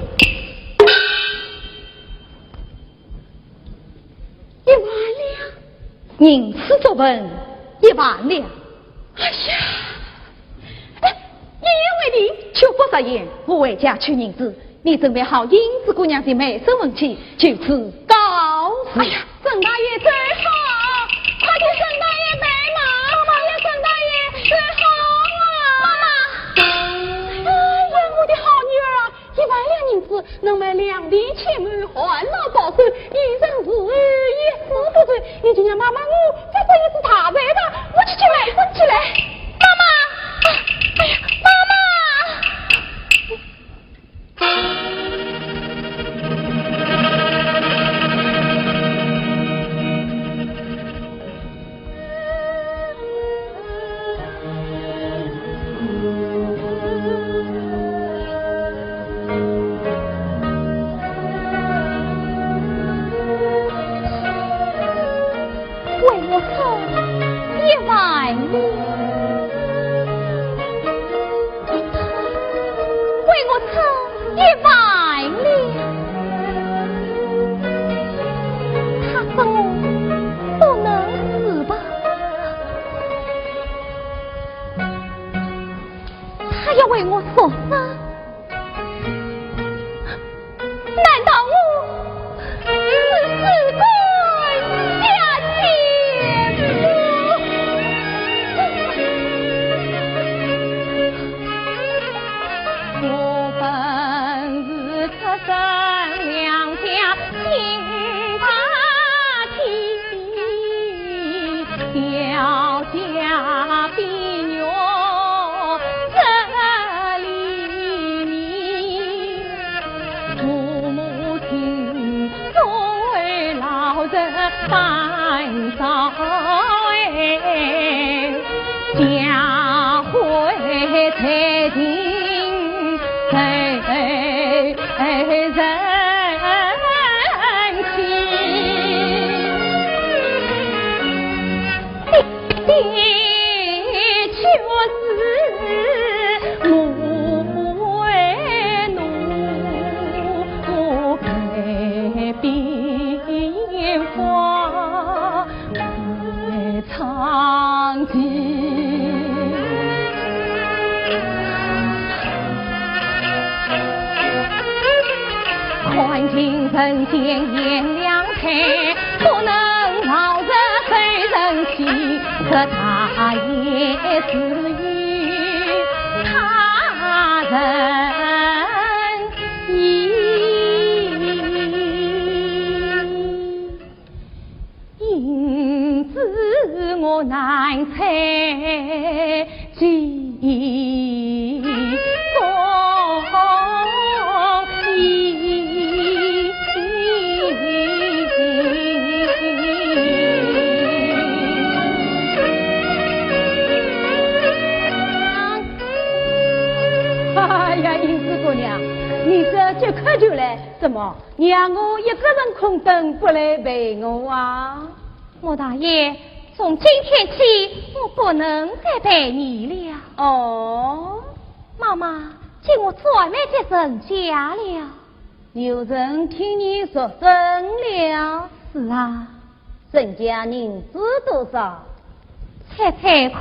一万两？银子作本一万两。哎呀，哎，一言为定。就不答应，我回家取银子。 你准备好英子姑娘的卖身文契，就此告辞。哎呀，沈大爷走好，快替沈大爷办嘛！哎呀，沈大爷走好啊！妈妈！哎呀，我的好女儿啊，一万两银子能买两钿钱吗？烦恼报仇，一生自由也死不罪，你就让妈妈我发生一次大财吧，我去去买身去来。妈妈！哎呀，妈妈！一万两。他说我不能死吧？他要为我所杀？难道我是尸骨下贱妇？ 我本是出身良家，清白的小家碧玉这里面，父母亲作为老人担照，哎，家规才定在人前。 的确是母为奴被边花在唱起。 看尽人间炎凉天，不能饶人非人欺，这大爷是与他人意。 因此我难在其中意。哎呀，银子姑娘，你这即刻就来，怎么？ 让我一个人空等不来陪我啊？莫大爷，从今天起，我不能再陪你了。哦？妈妈，请我转回陈家了。有人替你赎身了？是啊。陈家银子多少？猜猜看。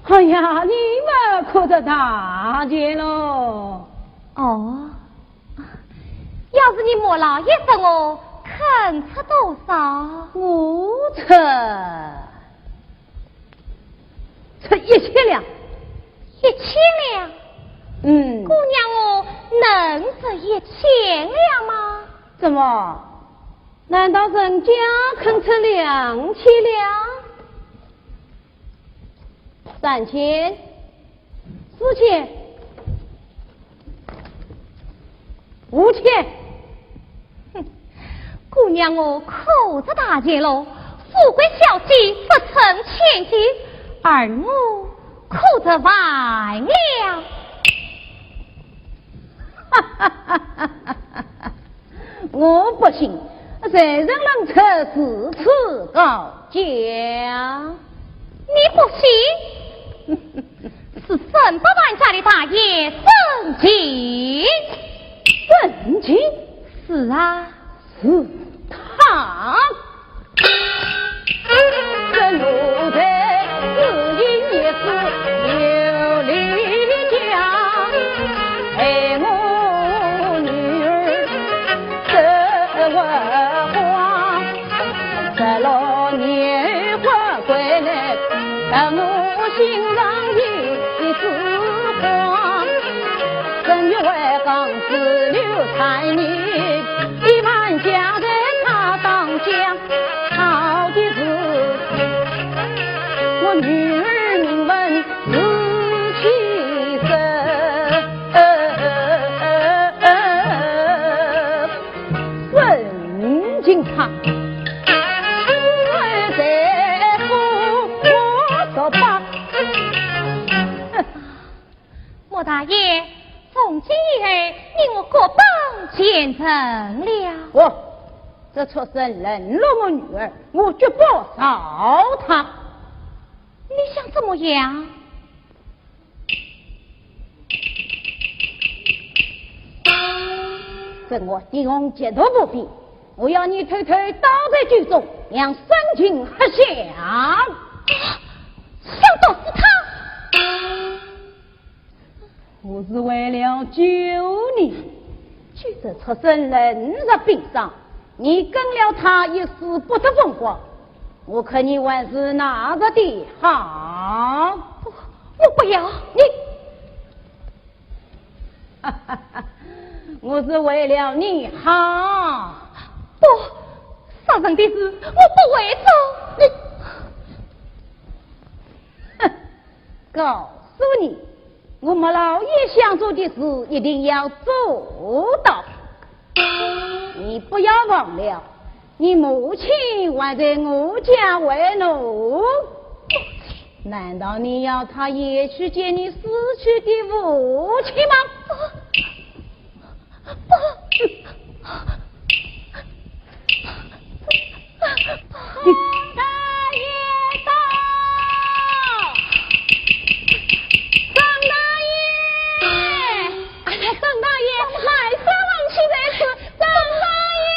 哎呀，你们可得大钱喽。哦？ 要是你莫老爷说我肯出多少？我出，出一千两。一千两？嗯。姑娘，我能出一千两吗？怎么？难道人家肯出两千两？三千？ 四千，五千。哼，姑娘，我可得大钱喽，富贵小姐不成千金，而我可得万两。哈哈哈哈哈！ 我不信，谁人能出如此高价？你不信？是沈百万家的大爷沈静。沈静？是啊。是他。 这奴才只因一时有理讲，害我女儿这窝荒。十六年还归来，让我心上一丝慌。正月为刚子留才女，一万家财他当家。 好的是，我女儿名闻四七省。沈静她，我在府我说罢。 莫大爷，从今以后，你我各奔前程了。哦，这畜生冷落我女儿，我绝不饶他。你想怎么样？趁我李弘极度不备，我要你偷偷躲在酒中，让生擒活享。想毒死他？我是为了救你。救这畜生冷若冰霜，你跟了他一世不得风光，我看你还是拿着点好。我，我不要。你，我是为了你好。不，杀人的事我不会做。你，哼，告诉你，我们老爷想做的事，一定要做到。你不要忘了，你母亲还在我家为奴。难道你要她也去见你死去的父亲吗？不，张大爷到！张大爷！哎呀，张大爷，来，三王七在此，张大爷！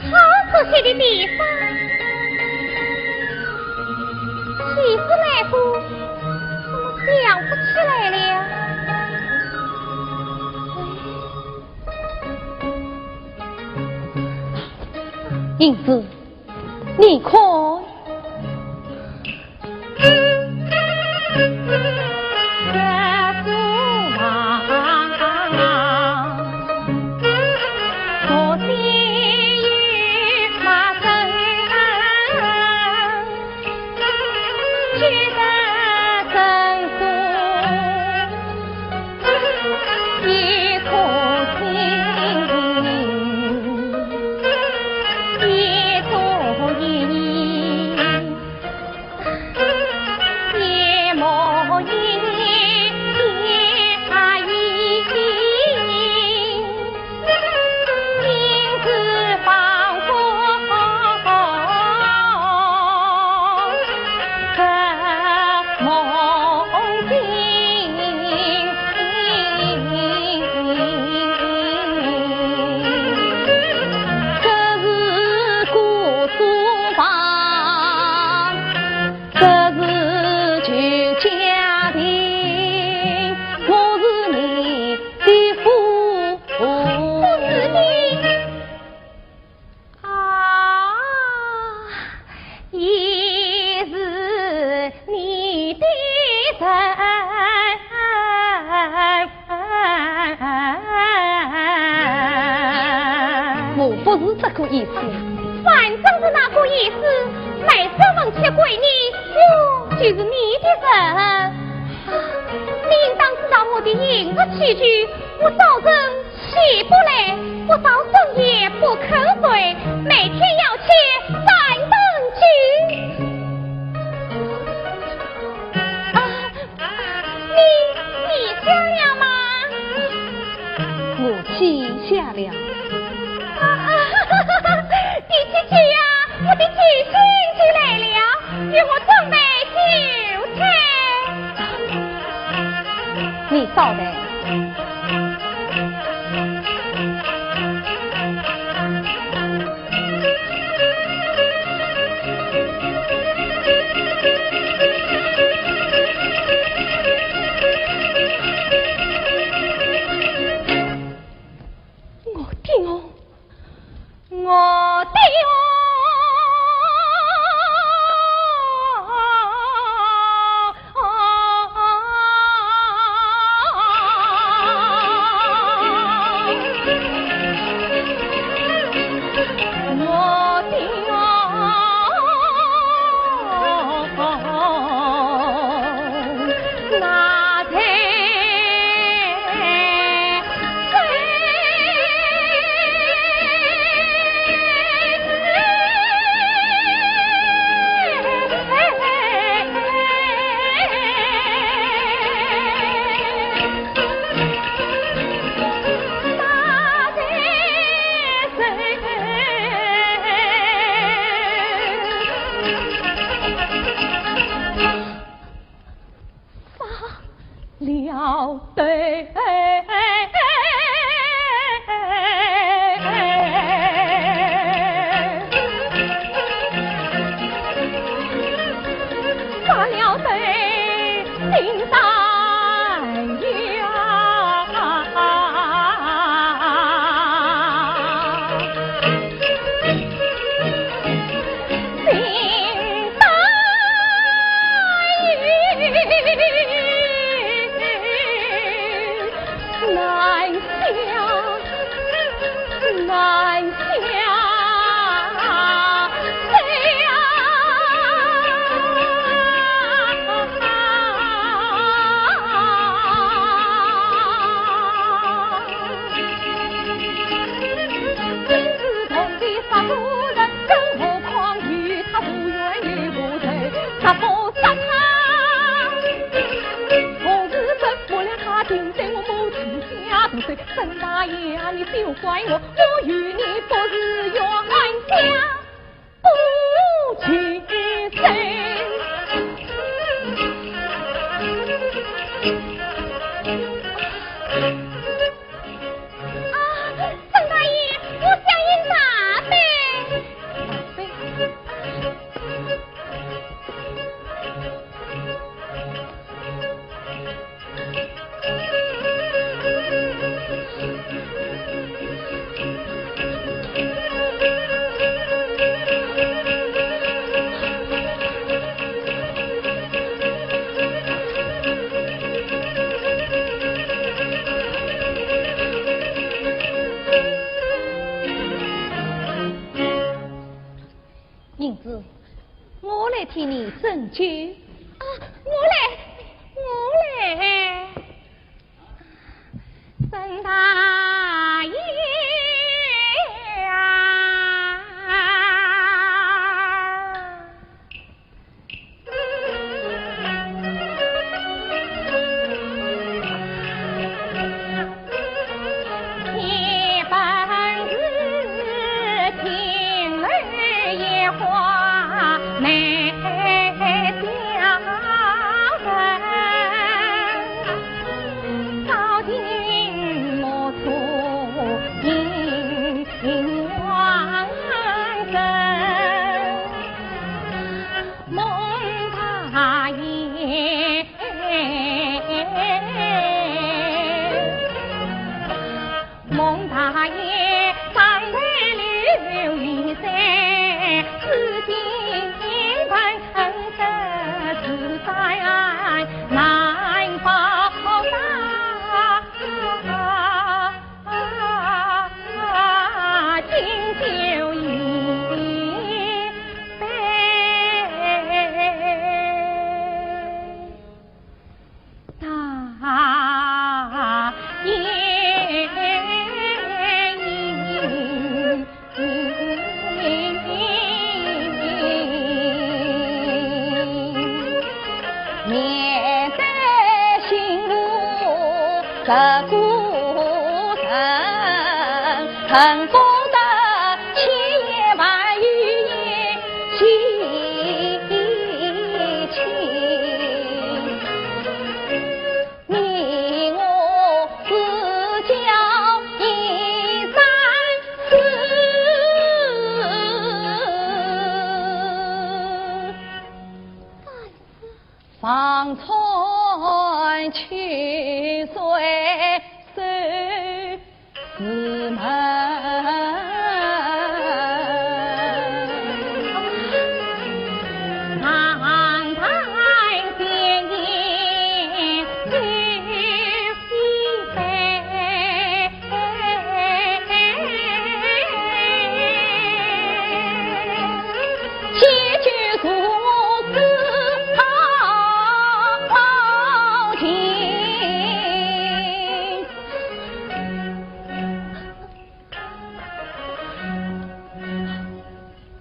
好出息的地方，气势来过，怎么吊不起来了？银子，你看。我不是这个意思。反正是那个意思，卖身奉献归你，我就是你的人。你应当知道我的饮食起居，我早晨起不来，我到深夜不肯睡，每天要吃三顿酒。啊，你，你想了吗？我去下了。啊，你去去呀，我的酒醒酒来了，与我准备酒菜。你稍等。了队。发了队，心上呀。心上难下，难下。 沈大爷啊，你休怪我，我与你不是冤家不情深。啊，沈大爷，我想饮茶杯。茶杯。 银子，我来替你斟酒。啊，我来，我来。沈大爷呀！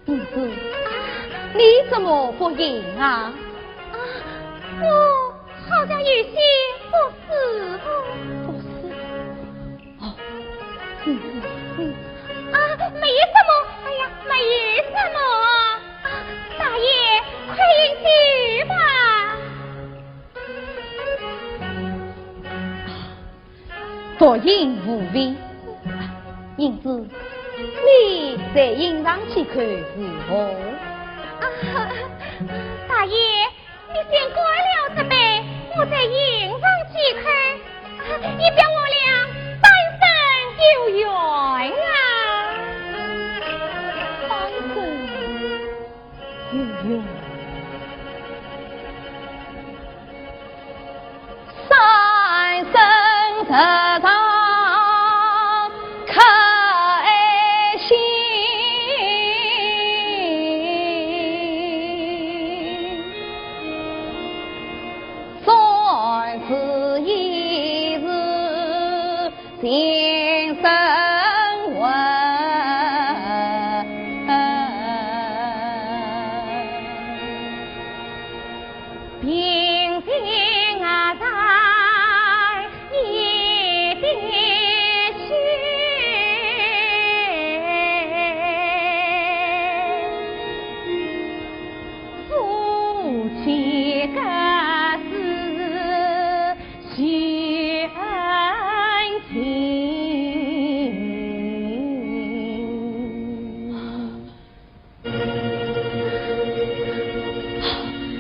公子，你怎么不应啊？啊，我好像有些不适哦。不适？哦，公子，公子。啊，没什么，哎呀，没什么。啊，大爷，快饮酒吧。饮无味。啊，银子，你再饮上几口如何？啊，大爷，你先干了这杯，我再饮上几口。啊，你表我俩半生有缘啊！半生有缘。三生石上开心，三世一世 情深温。平静啊，在一点心，夫妻各自 许恩情。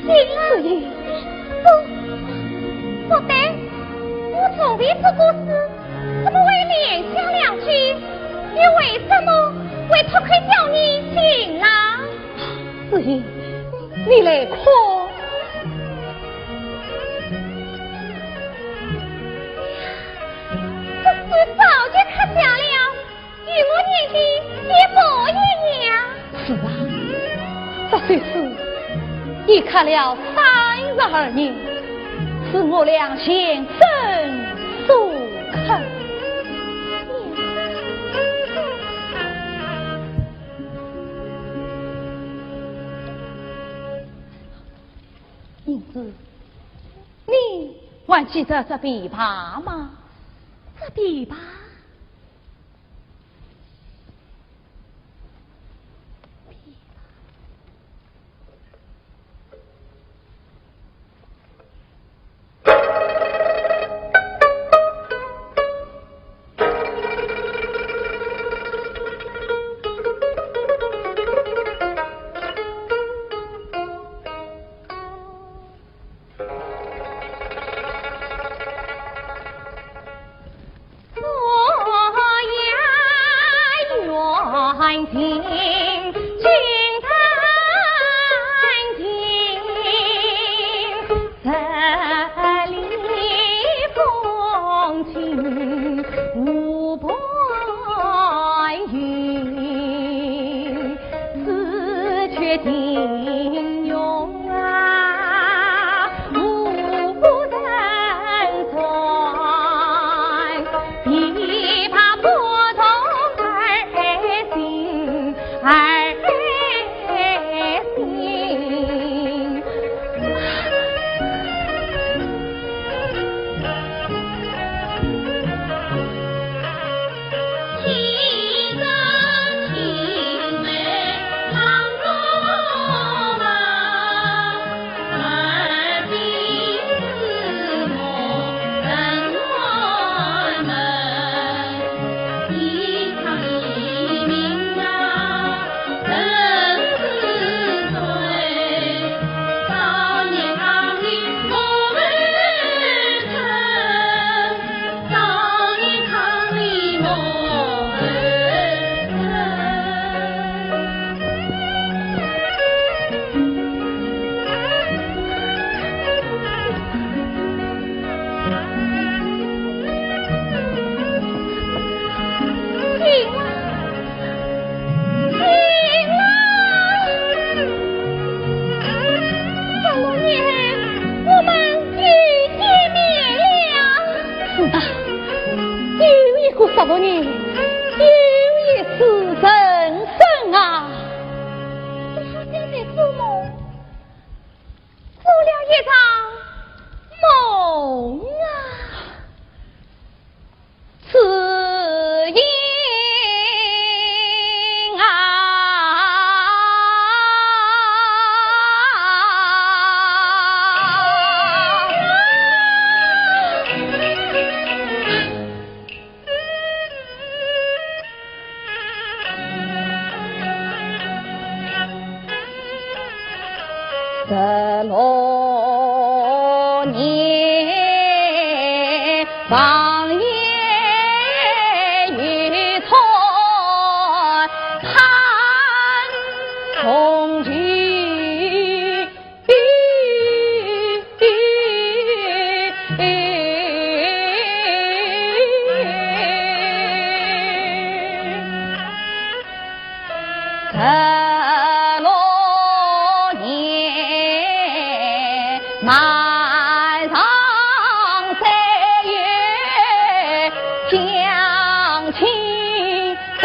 林子英，不，不对，我从未做过诗，怎么会联想两句？你为什么会脱口叫你情郎？子英，你来看。 这诗早就刻下了，与我念的一模一样。是啊，这首诗已刻了三十二年，是我俩情深所刻。银子，你还记得这琵琶吗？这琵琶？十六年，我们又见面了。是的，又一个十六年，又一次人生啊。我好像在做梦，做了一场梦啊。 子英啊。十六年，王爷御赐潘仲钧。 十六年，满堂三月将亲等。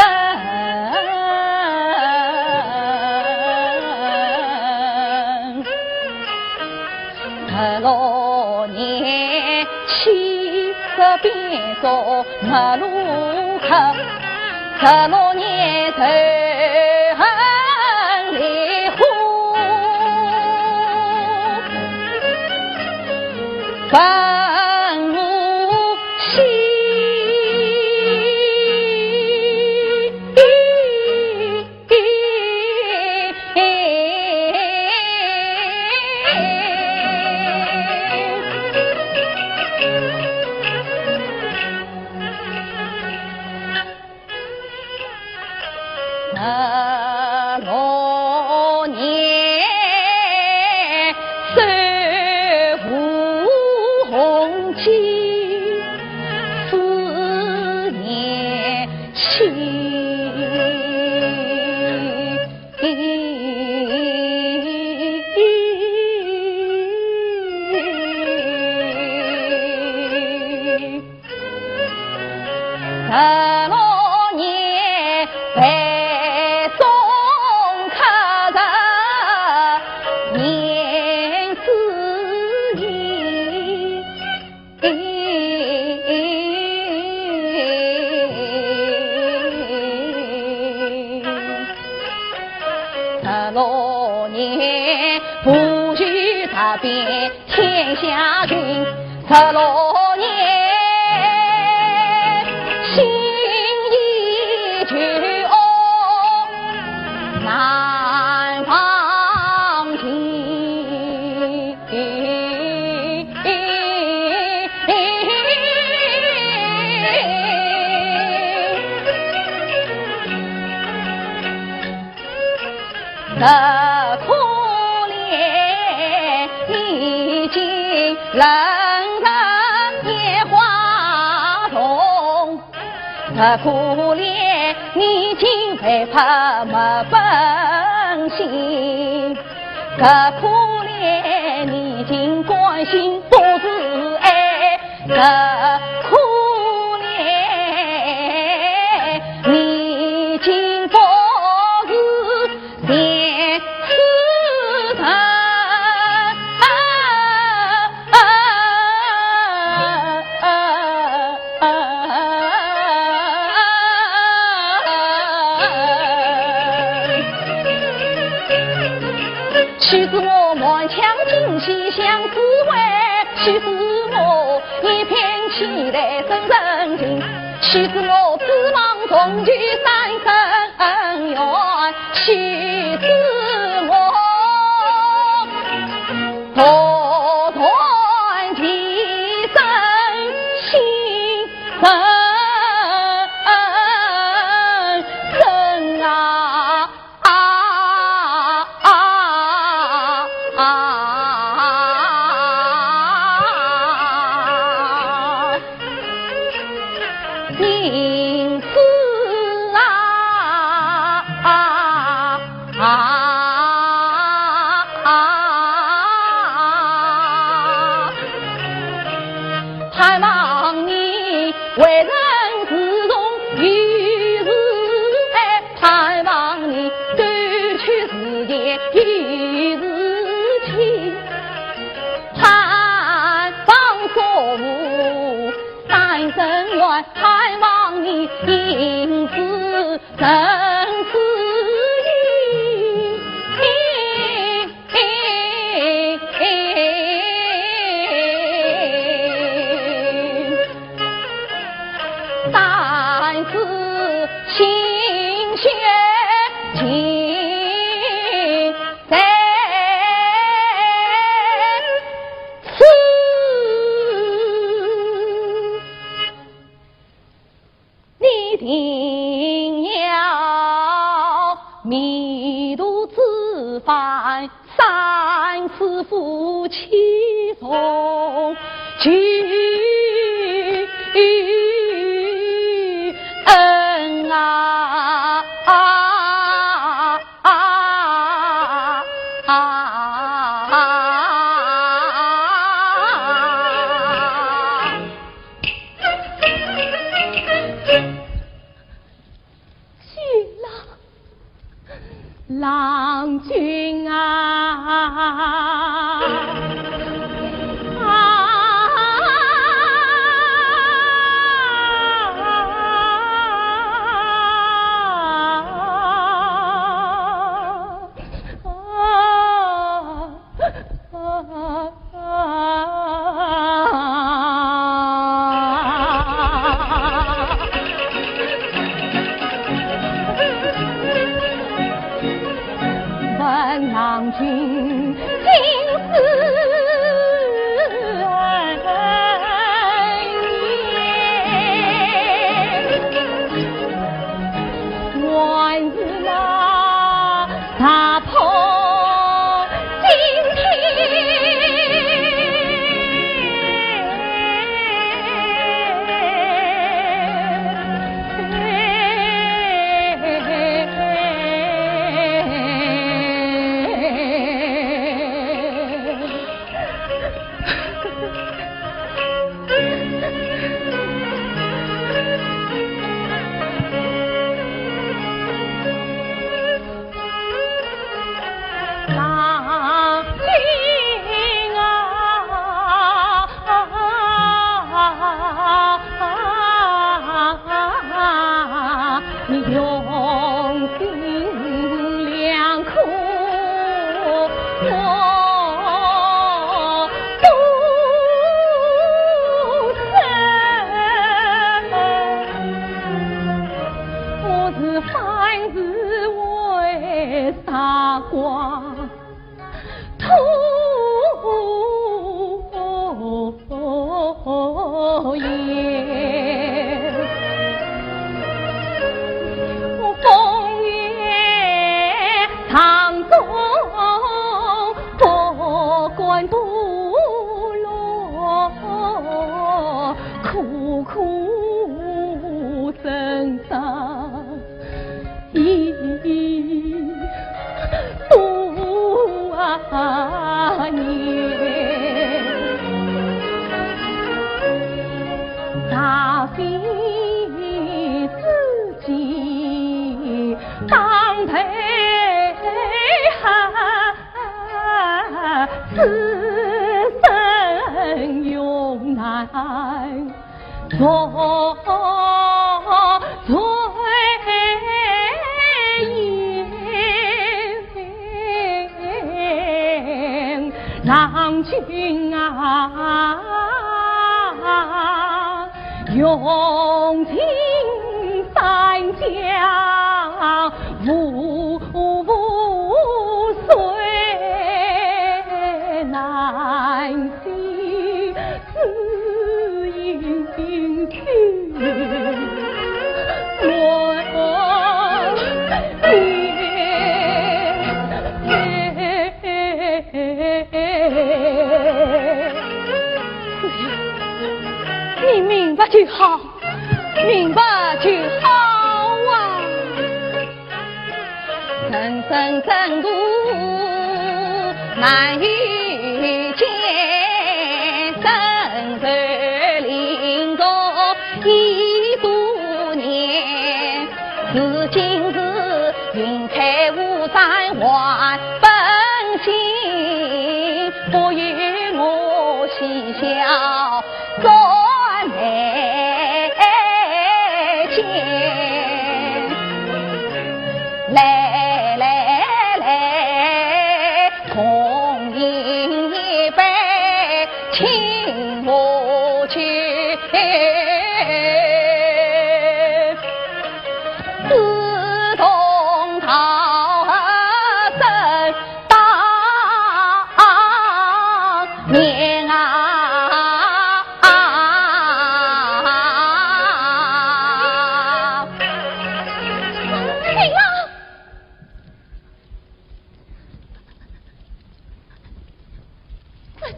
十六年，七十变做 没路口，十六年仇恨烈火焚无锡。 十六年，守吴弘基，思念妻。 十六年，范仲克人年之一。 十六年，不许踏遍天下君。十六年，心意旧恶难忘情。 只可怜你今冷人眼花筒，只可怜你今白发没本性，只可怜你今关心多慈爱。 只可怜你今不是前世人。岂知我满腔惊喜相思怀，岂知我 一片凄来深深情。岂知我指望重聚三生缘，岂知我独断情深深啊！ 啊，啊，啊，啊，因此啊，啊，啊，啊，盼望你为人自重，有慈爱。 盼望你对去时间有事情，盼望说无三生缘，盼望你因此生死意。 但是心血尽在犯三次夫妻重聚恩啊！新郎。 郎君啊，啊，啊，啊。 问郎君今是何年，还是那 大破惊天。我是犯事为啥光？ 你明白就好，明白就好啊。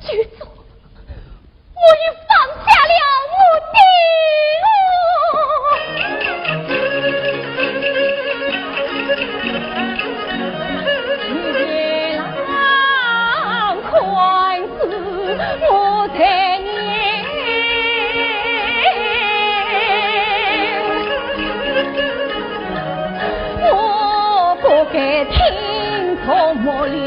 救主，我又放下了我的哦。月郎看着我在念，我不该听从我了。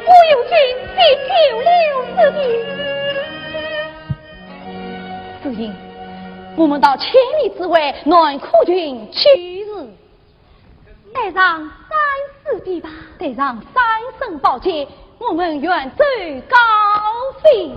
我有君解救了师弟。素英，我们到千里之外南柯郡去。是。带上三师弟吧。带上三生宝剑，我们远走高飞。